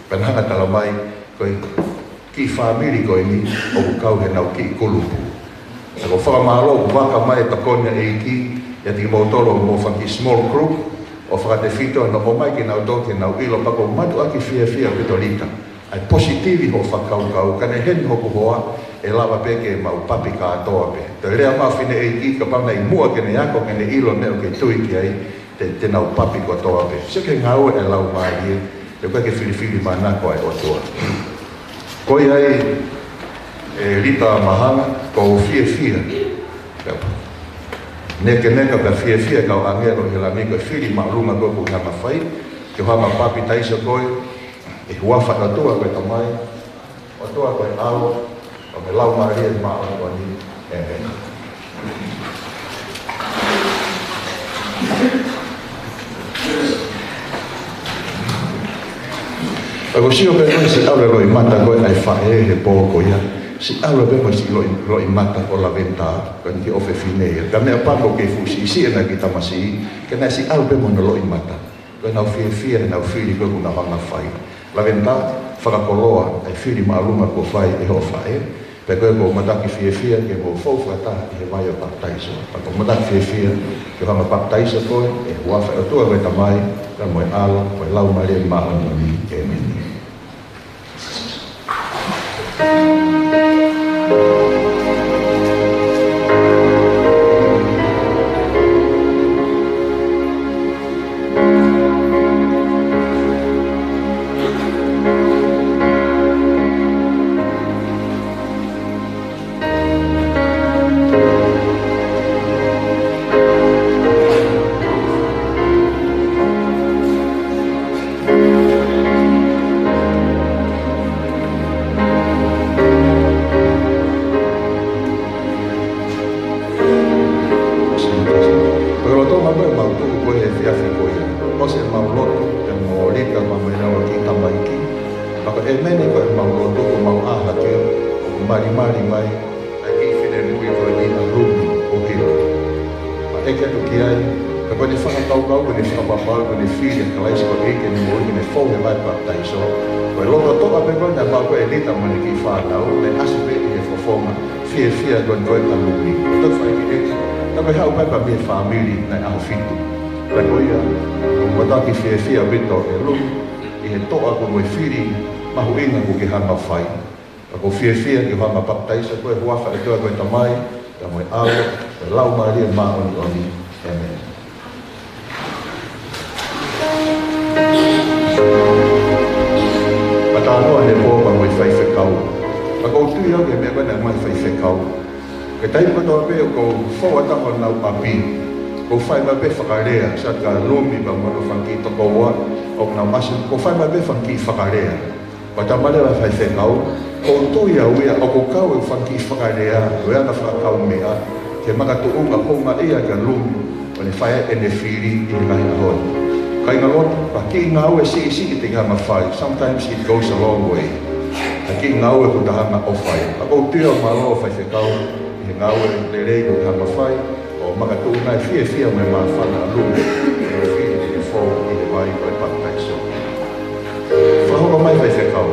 Pea naʻa na hanga ʻo tala mai, ko e kiʻi fāmili ko eni ʻoku kau heʻenau kiʻi kulupu. Pea ʻoku ou fakamālō ʻoku vaka mai e tokoni ʻa e ʻEiki ʻiate kimoutolu ʻoku mou fai e kiʻi small group ʻo fakatefito, naʻe ʻomai kinautolu ke nau ʻilo, pea ʻoku ou mātuʻaki fiefia ʻaupito Lita. ʻA e positivi hoʻo fakakaukau, ka neʻe heni hoku hoa, ʻe lava pē ke mau papi kātoa pē. Toe lea mai e fineʻeiki, kapau naʻe ʻi muʻa ke ne ako, ke ne ʻilo e meʻa ʻoku ke tui ki ai, te, te nau papi kotoa pē. Sio ki he ngāue ʻa e Laumālie, he ʻoku ʻikai ke filifilimānako ʻa e ʻOtua. Ko ia ai, ʻe Lita Mahanga, ʻoku ou fiefia. Nekeneka pea fiefia e kau ʻāngelo ʻi he langi ko e fili māʻolunga ko ē ʻoku ke hanga ʻo fai, ke u hanga ʻo papitaiso koe, ʻi he huafa ʻo e ʻOtua ko e Tamai, ʻOtua ko e ʻAlo, pea mo e Laumālie Māʻoniʻoni. ʻĒmeni. Pea ʻoku ou sio pē ko e siʻi ʻalu e loʻimata ko ē ʻa e faʻē he pō ko ia. Siʻi ʻalu pē mo e siʻi loʻi-, loʻimata ʻo Laventa, ko eni ki he ʻofefine ia. Ka meʻapango ke fuʻu siʻisiʻi ʻena kiʻi tamasiʻi, ka naʻe siʻi ʻalu pē mo hono loʻimata. Ko ʻenau fiefia, ʻenau fili ko ē kuo nau hanga ʻo fai. Laventa, fakakoloa e fili māʻolunga kuo fai ʻe hoʻo faʻē. Pea ko ia ʻoku ou mātuʻaki fiefia ke mou fou fakataha ʻi he vai ʻo e papitaiso. Pea ʻoku ou mātuʻaki fiefia ke u hanga ʻo papitaiso koe, ʻi he huafa ʻo e ʻOtua ko e Tamai, pea mo e ʻAlo, mo e Laumālie Māʻoniʻoni. ʻĒmeni. Ko e lolotonga ko ē ʻemau tuʻu ko ē he efiafi ko ia, ʻosi ʻemau lotu, ʻemau ōlita, pea mo ʻenau kiʻi tamaiki. Pea ko e ʻēmeni ko ē ʻemau lotu, kuo mau ʻā hake, ʻo malimali mai ʻa e kiʻi finemui ko eni ʻa Lumi ʻUhila. Pea ʻeke atu ki ai, pea ko ʻene fakakaukau, ko ʻene fakapapau, ko ʻene fili ʻa Kalaisi ko e ʻEiki ʻi heʻene moʻui, ke ne fou he vai papitaiso. Ko e loto toʻa pē ko ē naʻe maʻu ko ē ʻe Lita mo ʻene kiʻi fānau, naʻe ʻasi pē ʻi he fofonga fiefia ko ē ko ē ʻa Lumi. Ko e toki fai ki ʻEiki, ka ko e haʻu pē pea mei he fāmili naʻe ʻaho fitu. Pea ko ia, ʻoku ou mātuʻaki fiefia ʻaupito ʻe Lumi, ʻi he toʻa ko ē mo e fili mahuʻinga kuo ke hanga ʻo fai. Pea ʻoku ou fiefia ke u hanga ʻo papitaiso koe ʻi he huafa ʻo e ʻOtua ko e Tamai, pea mo e ʻAlo, mo e Laumālie Māʻoniʻoni. ʻĒmeni. Pea talanoa he pō pea mo e faifekau. Pea ʻoku ou tui au ki he meʻa ko ē naʻe ʻomai ʻe he faifekau. Ko e taimi kotoa pē ʻoku ou fou atu ʻi honau ʻapi, ʻoku ou fai mai pē fakalea, ʻa Lumi pea mo hono fanga kiʻi tokoua, ʻoku nau ʻasi, ʻoku ou fai mai pē fanga kiʻi fakalea. Pea talamai leva ʻe he faifekau, ʻoku ou tui au ia ʻoku kau e fanga kiʻi fakalea, ʻo e anga fakakaumeʻa, ke makatuʻunga houngaʻia kia Lumi, ʻo ne fai ʻene fili ʻi he ngaahi ʻaho ni. Kāinga lotu, ko e kiʻi ngāue siʻisiʻi te ke hanga ʻo fai, sometimes it goes a long way. Ko e kiʻi ngāue ʻoku ta hanga ʻo fai. Pea ʻoku ou tui au mālō faifekau, ʻi he ngāue lelei ʻoku ta hanga ʻo fai, ʻo makatuʻunga e fiefia mo e māfana ʻa Lumi, ʻi he fili ke fou ʻi he vai ko ē ʻo e papitaiso. Fakahoko mai faifekau.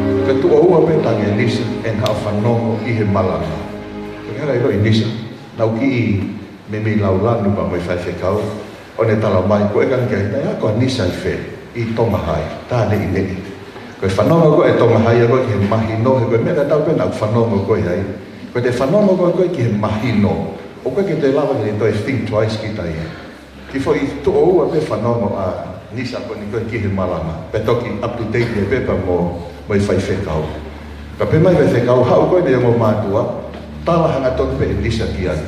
Ko e tuʻo ua pē tangi ʻe Nisa ʻene haʻu ʻo fanongo ʻi he malanga. Ko e hā ʻilo ʻe Nisa, naʻe kiʻi meimei laulanu pea mo e faifekau, ʻo ne tala mai, ko e ʻikai ke ʻi ai, naʻe ako ʻa Nisa ʻi fē, ʻi Tonga Hai, tā neʻineʻi. Ko e fanongo ko ē ʻa Tonga Hai ia ko ē ki he mahino, he ko e meʻa tatau pē naʻa ku fanongo ko ē ai. Ko e te fanongo ko ē ko ē ki he mahino, ʻoku ʻikai ke te lava ke te toe think twice kita ia. Kiʻi foʻi tuʻo ua pē fanongo ʻa Nisa ko eni ko ē ki he malanga, pea toki up to date pē pea mo, mo e faifekau. Ka pehē mai faifekau, haʻu ko ē ʻene ongo mātuʻa, tala hangatonu pē ʻe Nisa ki ai.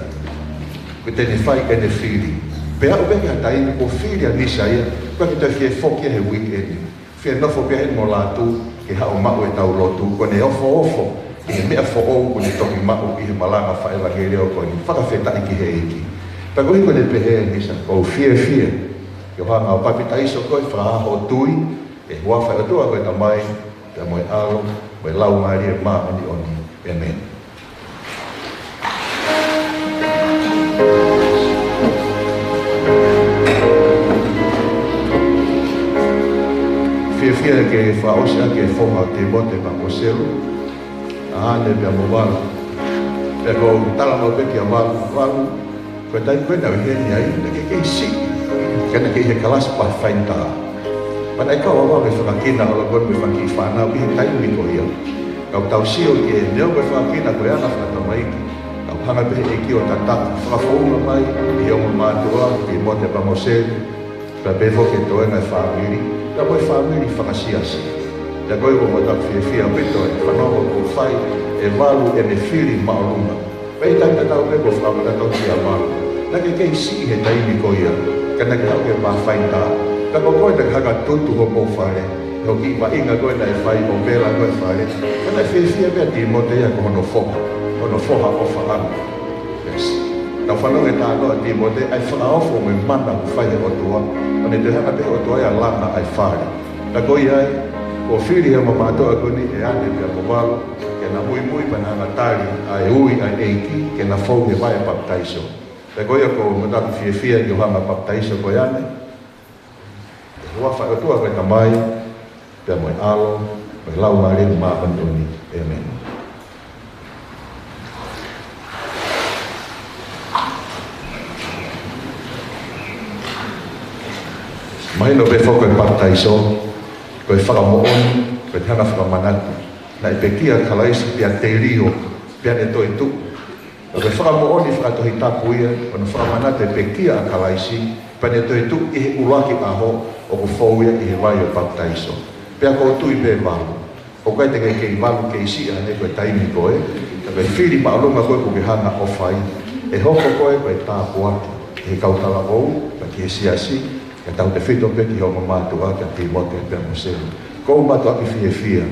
Ko e te ne fai ʻene fili. Pea aʻu pē ki ha taimi kuo fili ʻa Nisa ia, ʻoku ʻikai ke toe fie foki ia he weekend. Fie nofo pē ia heni mo Lātū, ke haʻu ʻo maʻu ʻetau lotu, ko ʻene ofoofo ʻi he meʻa foʻou kuo ne toki maʻu ʻi he malanga fakaʻevangeliō ko eni, fakafetaʻi ki he ʻEiki. Pea ko e hā ko ē ne pehē ʻe Nisa, ʻoku ou fiefia ke u hanga ʻo papitaiso koe, fakahā hoʻo tui, ʻi he huafa ʻo e ʻOtua ko e Tamai, pea mo e ʻAlo, mo e Laumālie Māʻoniʻoni. ʻĒmeni. Fiefia ke fakaʻosi ʻaki e foha ʻo Tīmote pea mo Selu, ʻa ʻAne pea mo Valu. Pea ko e tala maʻu pē kia Valu, Valu, ko e taimi ko ē naʻa ku ʻi heni ai, naʻe kei siʻi, ka naʻe kei ʻi he kalasi Pathfinder. Pea naʻe kau ʻa Valu ʻo fakakina holo ko ē mo e fanga kiʻi fānau ʻi he taimi ko ia. Ka ʻoku tau sio ki he meʻa ko e fakakina ko ē ʻa e fanga tamaiki. Ka ʻoku hanga pē ʻe he ʻEiki ʻo tataki, fakafounga mai ʻe he ongo mātuʻa, Tīmote pea mo Selu, pea pehē foki ki he toenga ʻo e fāmili, pea mo e fāmili fakasiasi. Pea ko ia ʻoku ou fiefia ʻaupito he fanongo kuo fai ʻe Valu ʻene fili māʻolunga. Pea ʻi he taimi tatau pē kuo fakamanatu kia Valu, naʻe kei siʻi he taimi ko ia, ka naʻe kei haʻu ki he Pathfinder. Ka ko koe naʻe hanga ʻo tutu homou fale, ʻi hoʻo kiʻi vaʻinga ko ē naʻe fai ʻo vela ko ē e fale. Ka naʻe fiefia pē ʻa Tīmote ia ko hono foha, hono foha ʻofaʻanga. Yes. Tau fanongo ki he talanoa ʻa Tīmote, ʻa e fakaofo mo e mana ʻoku fai ʻe he ʻOtua, ʻo ne toe hanga pē ʻe he ʻOtua ia ʻo langa ʻa e fale. Ka ko ia ai, kuo fili ʻe he ongo mātuʻa ko eni ʻe ʻAne pea mo Valu, ke na muimui pea na hanga ʻo tali ʻa e ui ʻa e ʻEiki, ke na fou he vai ʻo e papitaiso. Pea ko ia ʻoku ou fiefia ke u hanga ʻo papitaiso koe ʻAne, ʻi he huafa ʻo e ʻOtua ko e Tamai, pea mo e ʻAlo, mo e Laumālie Māʻoniʻoni. ʻĒmeni. Mahino pē foki ko e papitaiso, ko e fakamoʻoni, ko e hanga ʻo fakamanatu naʻe pekia ʻa Kalaisi pea telio, pea ne toetuʻu. Ka ko e fakamoʻoni fakatohitapu ia, ko hono fakamanatu e pekia ʻa Kalaisi, pea ne toetuʻu ʻi he ʻuluaki ʻaho ʻoku fou ia ʻi he vai ʻo e papitaiso. Pea ʻoku ou tui pē Valu, ʻoku ʻikai te ke kei Valu kei siʻi ʻanai ko e taimi ko ē, ka ko e fili māʻolunga ko ē ʻoku ke hanga ʻo fai, ʻe hoko ko ē ko e tāpuaki ki he kau talavou, pea ki he siasi, kae tautefito pē ki he ongo mātuʻa, kia Tīmote pea mo Selu. ʻOku ou mātuʻaki fiefia,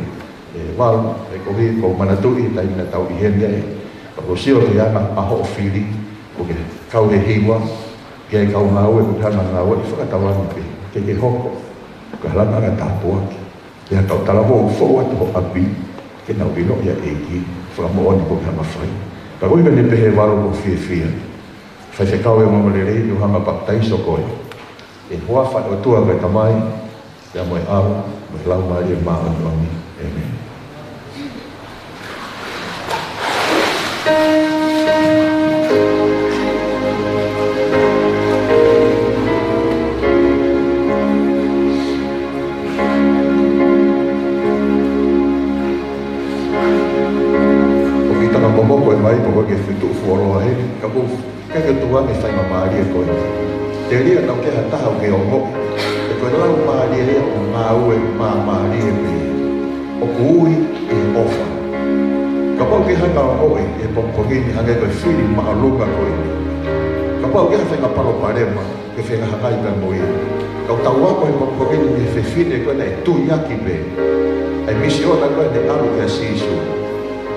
ʻe Valu, he ko e, ʻoku ou manatuʻi e taimi naʻa tau ʻi heni ai, pea ʻoku ou sio ki he anga ʻa hoʻo fili, ʻoku ke kau he hiva, ki he kau ngāue, ʻoku ke hanga ʻo ngāueʻi, fakatauange pē ke ke hoko ko e langa ʻa e tāpuaki ki he kau talavou, fou atu ho ʻapi, ke nau ʻiloʻi ʻa e ʻEiki, fakamoʻoni ʻoku ke hanga ʻo fai. Ka ko ia naʻe pehē ʻe Valu, ʻoku ou fiefia. Faifekau, ʻe ongoongo lelei, ke u hanga ʻo papitaiso koe ʻi he huafa ʻo e ʻOtua ko e Tamai, pea mo e ʻAlo, mo e Laumālie Māʻoniʻoni. ʻĒmeni. ʻOku ʻi ai ha tangata momoko ʻe mai, pe ko e ke fuʻu tuʻu fuoloa heni, ka ʻoku ʻikai ke tuʻu ange e faingamālie ko eni. Telia naʻa ʻoku ʻi ai ha taha ʻoku ke ongoʻi, ʻe ko e Laumālie ia ʻoku ngāue māmālie pē, ʻoku ui ʻi he ʻofa. Kapau ʻoku ke hanga ʻo ongoʻi he pongipongi ni hangē ko e fili māʻolunga ko eni. Kapau ʻoku ʻi ai ha faʻahinga palopalema ʻoku ke fehangahangai pea mo ia. Ka ʻoku tau ako he pongipongi ni mei he fefine ko ē naʻe tuiaki pē ʻa e misiona ko ē naʻe ʻalu kia Sīsū.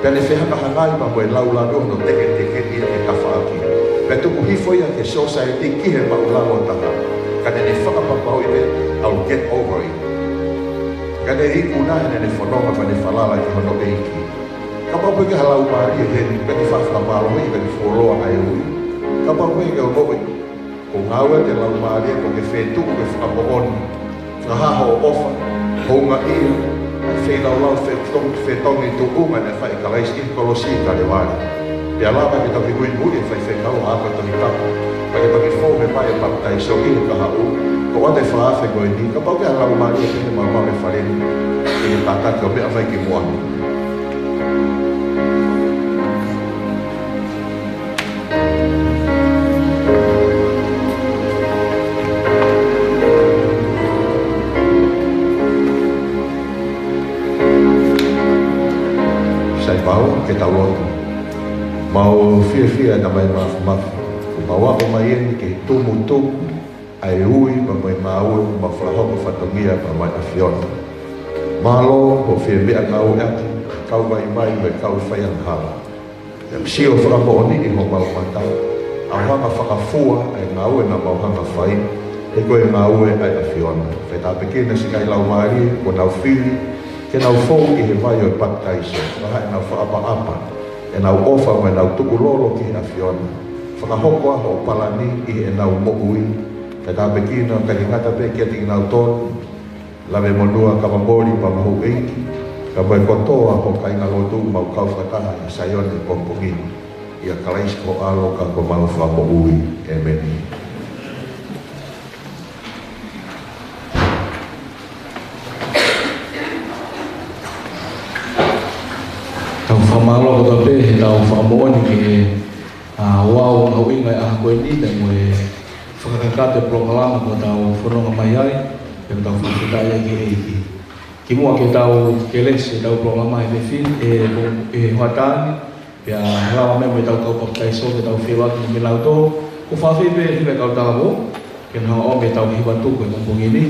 Pea ne fehangahangai pea mo e laulanu hono teketeke ia ki he tafaʻaki. Pea tuku hifo ia ki he sōsaieti ki he maʻulalo taha. Ka naʻa ne fakapapauʻi pē, "I'll get over it." Ka ne ikuna he naʻa ne fononga pea ne falala ki hono ʻEiki. Kapau ʻoku ʻi ai ha laumālie heni, ʻoku ʻikai ke fakamālohiʻi, ʻikai ke fuoloa ʻa e ui. Kapau ʻoku ke ongoʻi, ko e ngāue ʻa e Laumālie, ʻoku ke fetuku ke fakamoʻoni, fakahā hoʻo ʻofa, houngaʻia, Feilaulau fetongi, fetongi tuʻunga naʻe fai ʻe Kalaisi ʻi he kolosi ʻi Kalevale. Pea lava ke toki muimui e faifekau ʻa e ako Tohi Tapu, pea ke toki fou he vai ʻo e papitaiso ʻi he kahaʻu. Ko e ʻoatu e fakaafe ko eni, kapau ʻoku ʻi ai ha laumālie ʻe pehē maumau he fale ni, ke ne kātaki ʻo meʻa mai ki muʻa ni. Sai pau, ke tau lotu. Mau fiefia ʻe Tamai Māfimafi, kuo mau aʻu mai eni ki he tumutumu ʻa e ui pea mo e ngāue kuo mau fakahoko fatongia pea mo e ʻAfiona. Mālō hoʻo fie meʻangāueʻaki e kau vaivai mo e kau faiangahala. ʻOku sio fakamoʻoni ʻi homau mata, ʻa e hanga fakafua ʻa e ngāue naʻa mau hanga fai, he ko e ngāue ʻa e ʻAfiona. Fai tāpuekina siʻi ngaahi laumālie kuo nau fili ke nau fou ʻi he vai ʻo e papitaiso, fakahā ʻenau fakaʻapaʻapa, ʻenau ʻofa mo ʻenau tukulolo ki he ʻAfiona. Fakahoko ā hoʻo palani ʻi heʻenau moʻui. Fai tāpuekina ʻo ʻikai ngata pē kiate kinautolu, lave monū ʻa e kau moli pea mo e houʻeiki, pea mo e kotoa ho kāingalotu mau kau fakataha ʻi Saione he pongipongi ni. ʻIa Kalaisi ko ho ʻAlo ka ko homau Fakamoʻui. ʻĒmeni. Tau fakamālō kotoa pē he tau fakamoʻoni ki he ʻa, ouau mahuʻinga ʻo e ʻaho ko eni, pea mo e fakakakato e polokalama kuo tau fononga mai ai, pea tau fakafetaʻi ai ki he ʻEiki. Kimuʻa ke tau kelesi ʻetau polokalama he efiafi ni, ʻe, ʻe hoʻatā ni, pea lava mai mo ʻetau kau papitaiso ke tau feʻiloaki mo kinautolu. Ko e fakaafeʻi pē ʻe he hiva ʻo e kau talavou ke nau ō mai ke tau hiva tuku he pongipongi ni,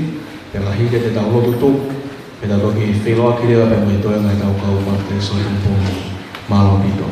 pea ka hili ʻetau lotu tuku, pea tau toki feʻiloaki leva pea mo e toenga ʻetau kau papitaiso he pongipongi ni. Mālō ʻaupito.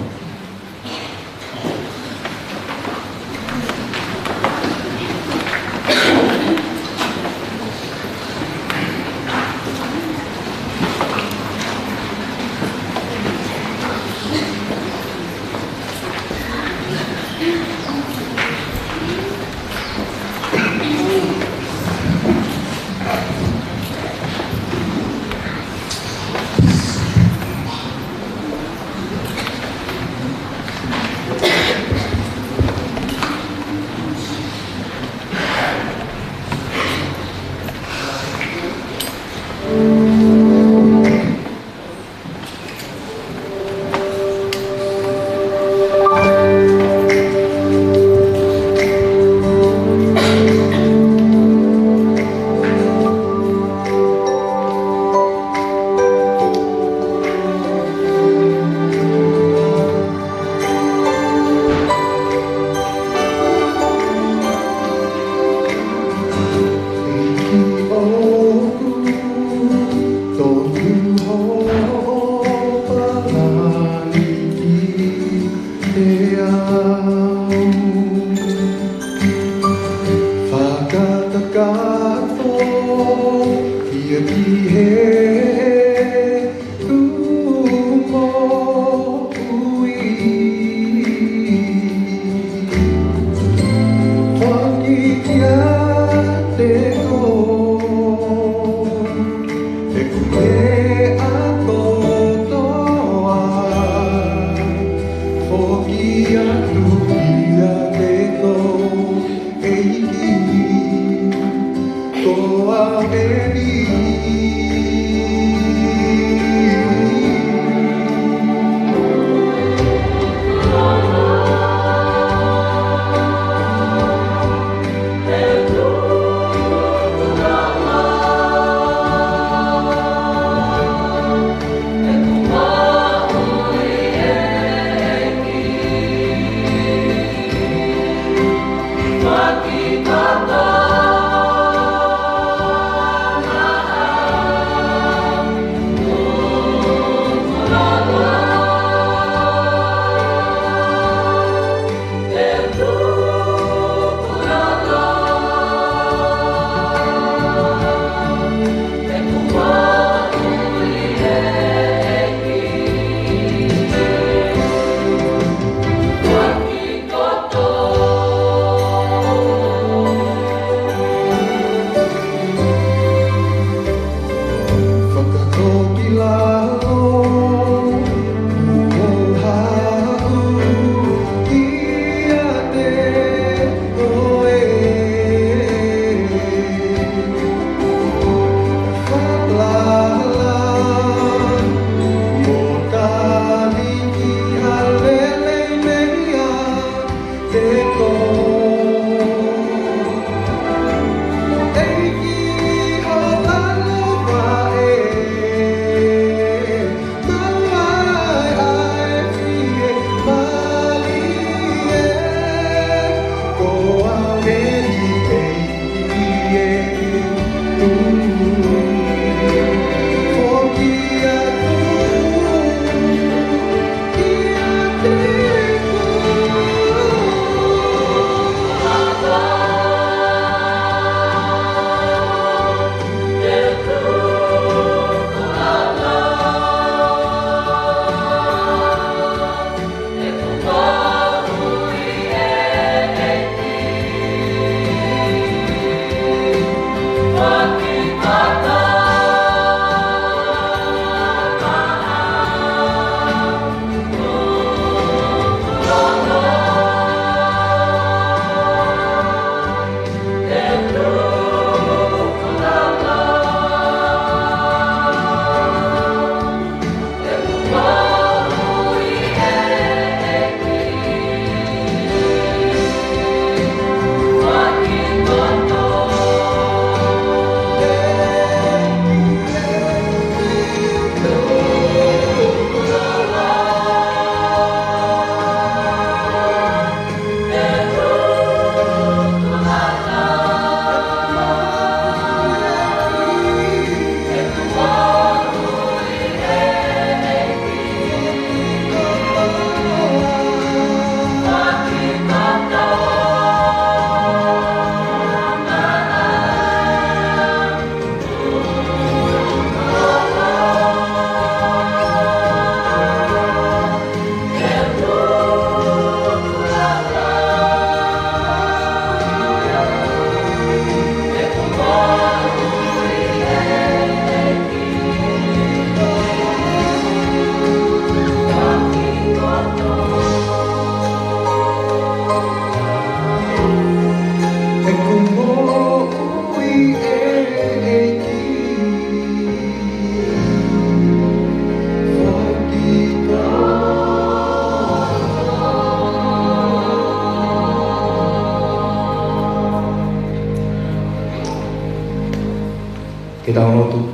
Ke tau lotu.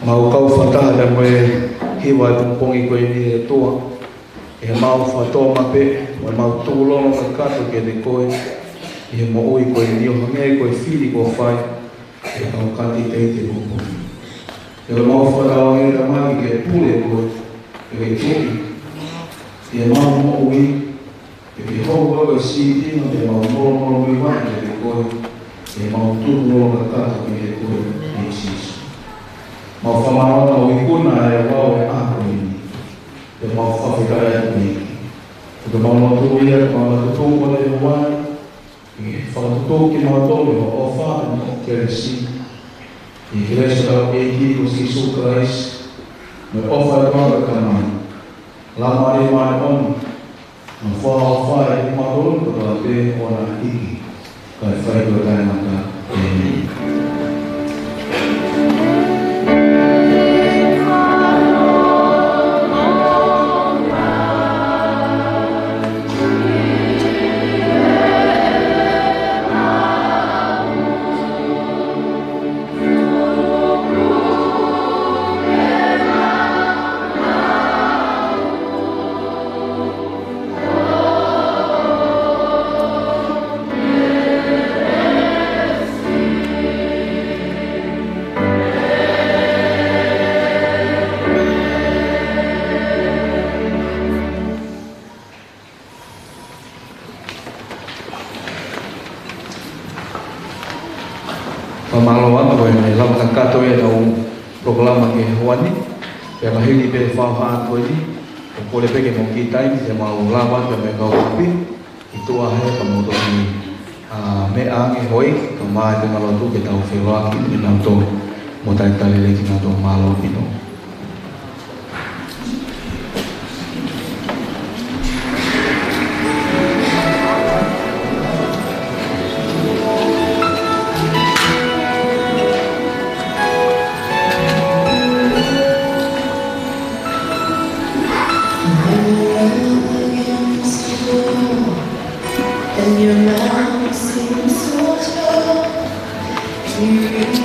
Mau kau fakataha mo e hiva ʻo e pongipongi ko eni, ʻe ʻOtua, ʻi heʻemau fakatōmapeʻe, mo ʻemau tukulolo kakato kiate koe ʻi he moʻui ko eni, ʻo hangē ko e fili kuo fai ʻe he kau kātaki ʻi he pongipongi. ʻOku mau fakatauange, Tamai, ke ke pule koe, ke ke tuʻi ʻi heʻemau moʻui, ke ke hoko koe ko e sīpinga ʻo ʻemau molomolomuivaʻe kiate koe, ke mau tukulolo kakato kiate koe, ʻe Sīsū. Mau fakamālō ʻi he ikuna ʻa e vao ʻo e ʻaho ni, pea mau fakafetaʻi atu, ʻEiki. Ko ʻemau lotu ia, ko ʻemau lotu ko e ʻofa, ke fakatutuki kimautolu ʻe hoʻo ʻofa mo hoʻo kelesi. ʻI he kelesi ʻa hotau ʻEiki ko Sīsū Kalaisi, mo e ʻofa ʻa e ʻOtua ko e Tamai, Laumālie Māʻoniʻoni, mo e fakaʻofa ʻa e ʻOtua kotoa pē, ʻoua naʻa hiki, kae fai pē ʻo taʻengata. ʻĒmeni. Fakamālō atu, ko e lava kakato ia ʻetau polokalama ki he houa ni. Pea ka hili pē fauha ko eni, ʻoku ou kole pē ke mou kiʻi taimi, te mau lava atu mo e kau ʻapi ʻi tuʻa, he ka mou toki, ā, meʻa ange hoi, kae ʻumaʻā e tangata lotu ke tau feʻiloaki mo kinautolu, mo talitali lelei kinautolu. Mālō ʻaupito. And your mouth seems so tough. You